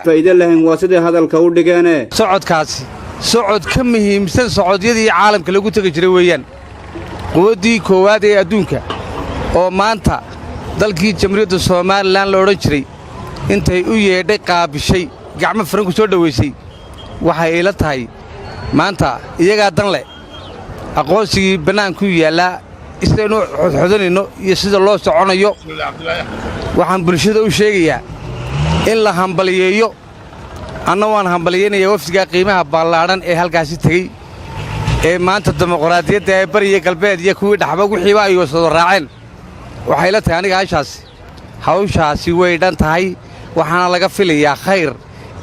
faa'iido lahayn, waa siday hadalka u dhigeene. Socodkaasi socod ka muhiimsan socodyadii caalamka lagu tegi jiray weeyaan. Quwaddii koowaad ee adduunka oo maanta dalkii Jamhuuriyadda Somaliland la odhan jiray intay u yeedhay, qaabishay, gacmo furan ku soo dhowaysay, waxay ila tahay maanta iyagaa dan leh. Aqoonsigii bannaankuu yaallaa, sidaynu xodxodanayno iyo sida loo soconayo. Waxaan bulshada u sheegayaa in la hambaliyeeyo. Anna waan hambaliyaynayaa wafdigaa qiimaha ballaadhan ee halkaasi tegey, ee maanta dimuqraadiyadda ee bariya galbeed iyo kuwii dhaxba wixiiba ay soo raaceen. Waxay la tahay aniga hashaasi hawshaasi way dhan tahay, waxaana laga filayaa khayr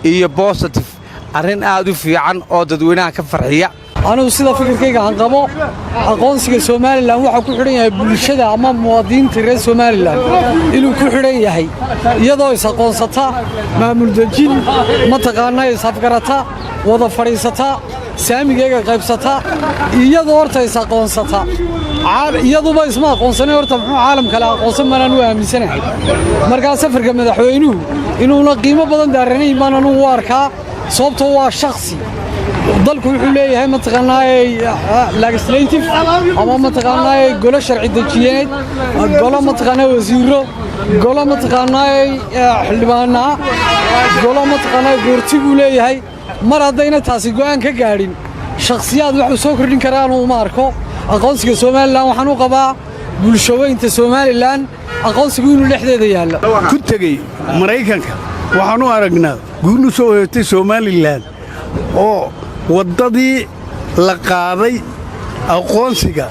iyo positive, arrin aad u fiican oo dadweynaha ka farxiya. Anigu sida fikirkayga aan qabo, aqoonsiga Somaliland waxaa ku xidhan yahay bulshada ama muwaadiniinta reer Somaliland inuu ku xidhan yahay, iyadoo is-aqoonsata, maamul dejin mataqaanaa, is-afgarata, wada fadhiisata, saamigayga qaybsata, iyadoo horta is-aqoonsata. Iyaduba isma aqoonsanay, horta muxuu caalam kale aqoonsan maanaan u aaminsanahay. Markaa safarka madaxweynuhu inuuna qiimo badan daaranayn baan anugu u arkaa, sababtoo waa shakhsi. Dalku wuxuu leeyahay, mataqaanaaye, legislative ama, mataqaanaaye, golo sharci dejiyeed, golo, mataqaanaa, wasiiro, golo, mataqaanaaye, xildhibaanaa, golo, mataqaanaa, goorti buu leeyahay. Mar haddayna taasi go'aan ka gaadhin, shakhsiyaad waxuu soo kordhin karaanu uma arko. Aqoonsiga Somaliland waxaan u qabaa bulshaweynta Somaliland aqoonsigu inuu dhexdeeda yaallo. Ku tegey Maraykanka waxaan u aragnaa guul u soo hoyatay Somaliland oo waddadii la qaaday aqoonsiga,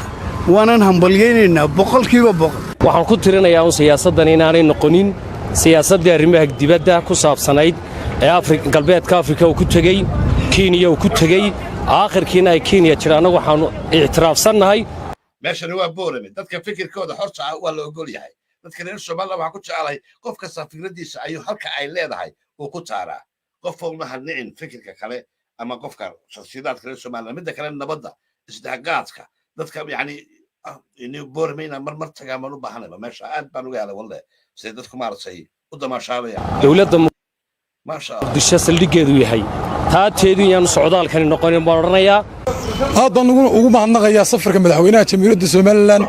waanaan hambalyaynaynaa 100%. Waxaan ku tirinayaa un siyaasaddan inaanay noqonin siyaasaddii arrimaha dibadda ku saabsanayd ee Galbeedka Afrika uu ku tegey, Kenya uu ku tegey, aakhirkiina ay Kenya jira. Annagu waxaannu ictiraafsannahay. Meeshani waa Boorame. Dadka fikirkooda xorta ah waa la ogol yahay. Dadka reer Somaliland waxaa ku jecelahay qof kasta fikradiisa ayuu halka ay leedahay uu ku taaraa. Qof uma hadnicin fikirka kale ama qofka shakhsiyadaadka reer Somaliland. Midda kale, nabadda, isdhexgaadka dadka, yani Boorame inaan mar mar tagaa maan u baahanayba. Meesha aad baan uga helay walle, siday dadku maaragtay u damaashaadayaan. Dowladda Maasha Allah. Muqdisho saldhiggeedu yahay taateedu iyaanu socdaalkani noqonin baan odhanayaa. Aad baan ugu mahadnaqayaa safarka madaxweynaha Jamhuuriyadda Somaliland,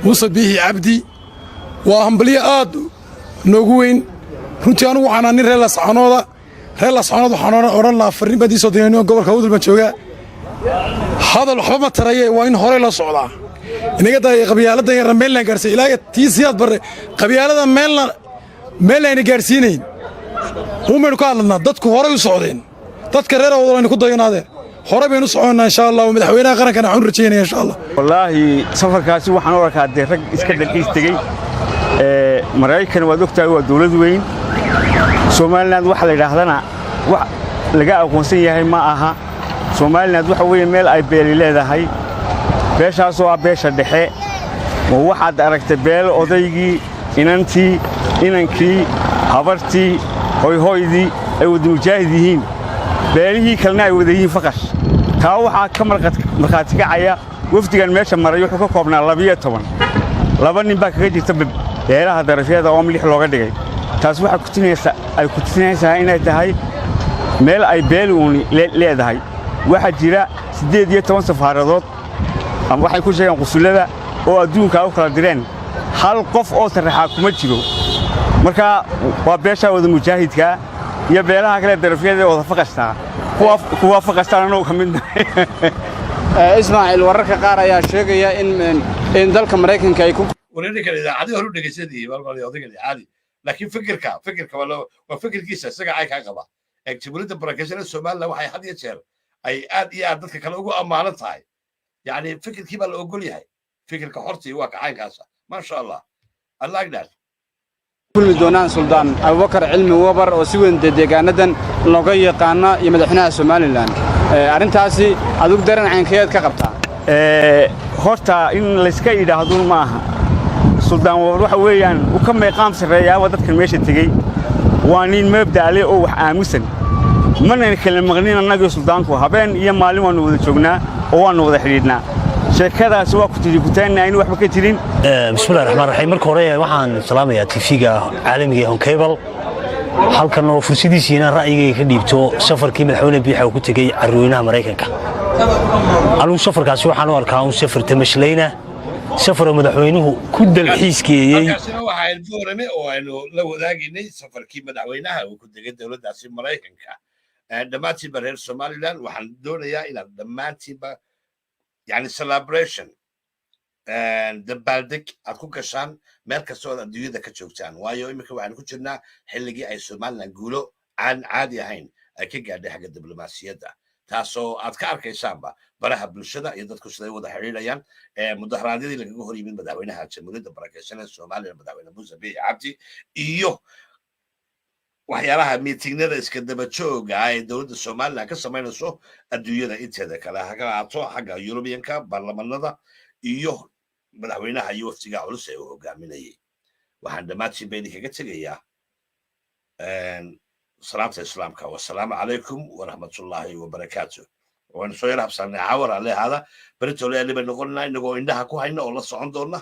Muuse Biixi Cabdi. Waa hambalyo aad noogu weyn runtii. Anugu waxaan nin reer Lascanooda. Reer Lascanood waxaan odhan lahaa, farriin baan idiin soo diray. Gobolka Awdal baan joogaa. Hadal waxba ma taraye, waa in horey la socdaa. Inaga daaya qabyaaladdan yarna meellaan gaarsiiy ilaa tii Siyaad Barre. Qabyaalada meelna meel ayna gaarsiinayn umaynu ka hadladnaa. Dadku horay u socdeen. Dadka reer Awdal aynu ku dayanaadeen. Hore baynu u soconnaa, insha Allah. Madaxweynaha qarankana waxaan u rajaynaya, insha Allah. Wallaahi, safarkaasi waxaan u arkaa dee rag iska dalxiis tegey. Maraykan waad ogtahay, waa dawlad weyn. Somaliland waxa la yidhaahdana wax laga aqoonsan yahay ma aha. Somaliland waxa weeye meel ay beeli leedahay, beeshaasoo ah beesha dhexe. Ma waxaad aragtay beel odaygii, inantii, inankii, habartii, hoyhoydii ay wada mujaahid yihiin, beelihii kalena ay wada yihiin faqash? Taa waxaa ka markhaati kacaya wafdigan meesha maray wuxuu ka koobnaa 12. Laba nin baa kaga jirta beelaha darafyada oo milix looga dhigay. Taas waxay kutinaysaa ay ku tusinaysaa inay tahay meel ay beel uuni leedahay. Waxaa jira 18 safaaradood ama waxay ku sheegaan qusullada oo adduunka u kala direen. Hal qof oo sarraxaa kuma jiro. Marka waa beeshaa wada mujaahidkaa iyo beelaha kale darafyada ee wada faqashtaa. Kuwa faqashtaan annagu ka mid nahay. Ismaaciil, wararka qaar ayaa sheegaya in dalka Maraykanka ay ku Warinninkan idaacadii hore u dhegeysanayay malmal odaygan caadi, laakiin fikirka waa fikirkiisa, isaga cay kaa qaba. Jamhuuriyadda barakeysan ee Somaliland waxay had iyo jeer ay aad iyo aad dadka kale ugu ammaanan tahay, yani fikirkii baa la ogol yahay. Fikirka xortii waa kacaynkaasa. Maasha Allah, I like that. kulmi doonaan Suldaan Abubakar Cilmi Wabar oo si weyn dee deegaanadan looga yaqaano iyo madaxweynaha Somaliland. Arrintaasi adigu daran caynkeed ka qabtaa? Horta in layska yidhaahdo ma aha. Suldaan Wabar waxa weeyaan uu ka meeqaam sarreeyaaba dadkan meesha tegey. Waa nin mabda'le oo wax aamusan. Manan kala maqnin annagii suldaanku. Habeen iyo maalin waannu wada joognaa oo waannu wada xidhiidhnaa. Sheekadaasi waa ku tiri kutaanna aynu waxba ka jirin. Bismillahi raxmaan raxiim. Marka hore waxaan salaamayaa TV-ga caalamiga ee Horn Cable halkan oo fursadiisii inaan ra'yigayga ka dhiibto safarkii madaxweyne Biixa uu ku tegey carweynaha Maraykanka. Anugu safarkaasi waxaan u arkaa un safar tamashlayna, safaroo madaxweynuhu ku dalxiisgeeyey. Halkaasina waxa aynu Boorame oo aynu la wadaagaynay safarkii madaxweynaha uu ku degay dowladdaasi Maraykanka. Dhammaantiinba reer Somaliland waxaan doonayaa inaad dhammaantiinba yani celebration, dabaaldeg aad ku gashaan meel kasta ood adduunyada ka joogtaan, waayo iminka waxaanu ku jirnaa xilligii ay Somaliland guulo aan caadi ahayn ay ka gaadhay xagga diblomaasiyadda, taasoo aad ka arkaysaanba baraha bulshada iyo dadku siday wada xidhiidhayaan mudaharaadyadii lagaga hor yimid madaxweynaha Jamhuuriyadda barakeysan ee Somaliland, Madaxweyne Muuse Biixi Cabdi, iyo waxyaalaha miitignada iska daba jooga ah ee dowladda Somaliland ka samaynayso adduunyada inteeda kale, ha ka ahaato xagga Yurubiyanka, baarlamanada iyo madaxweynaha iyo waftiga culus ee uu hogaaminayay. Waxaan dhammaantiin ba idinkaga tegayaa salaamta Islaamka. Wasalaamu calaykum waraxmatullaahi wabarakaatu. Waynu soo yar habsanay cawar alle ahaada. Beritole ali bay noqonayna inagoo indhaha ku hayna oo la socon doona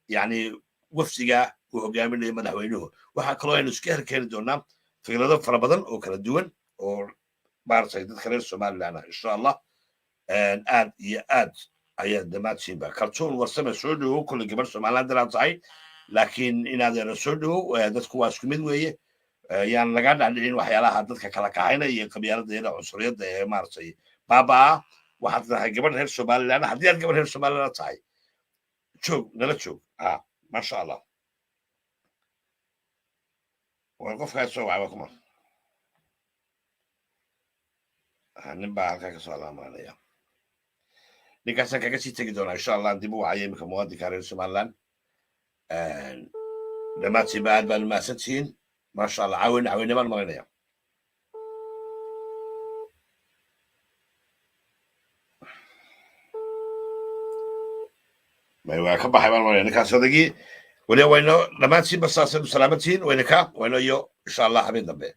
yani wafdiga uu hogaaminayo madaxweynuhu. Waxaa kaloo aynu iska herkeeni doonaa fikrado fara badan oo kala duwan oo maaragtay dadka reer Somaliland ah, insha Allah. Aad iyo aad ayaa dhammaadsiinba. Kaltuun Warsame, soo dhowow. Kolley gabadh Somaliland inaad tahay, laakiin inaad yara soo dhowow. Dadku waa isku mid weeye. Yaan laga dhacdhicin waxyaalaha dadka kala kaxayna iyo qabyaalada iyo cunsuriyadda ee maaragtay baabaa. Waxaad tahay gabadh reer Somaliland. Haddii aad gabadh reer Somaliland tahay, joog, nala joog. Ha, maasha Allah. War qofkaas soo wacay waa kuma? Nin baa halkaa kasoo alaamanaya. Ninkaasaan kaga sii tegi doonaa, insha Allah. Dib u wacaya iminka muwaadinka reer Somaliland. Dhammaantiinba aad baan umahadsantihiin, maasha Allah. Caawin caawinimaan marinaya. May waa ka baxay baan marinaya ninkaas odagii. Weli wayno dhammaantiinba saasaynu salaamantihiin. Wayna ka wayno iyo, insha Allah, habeen dambe.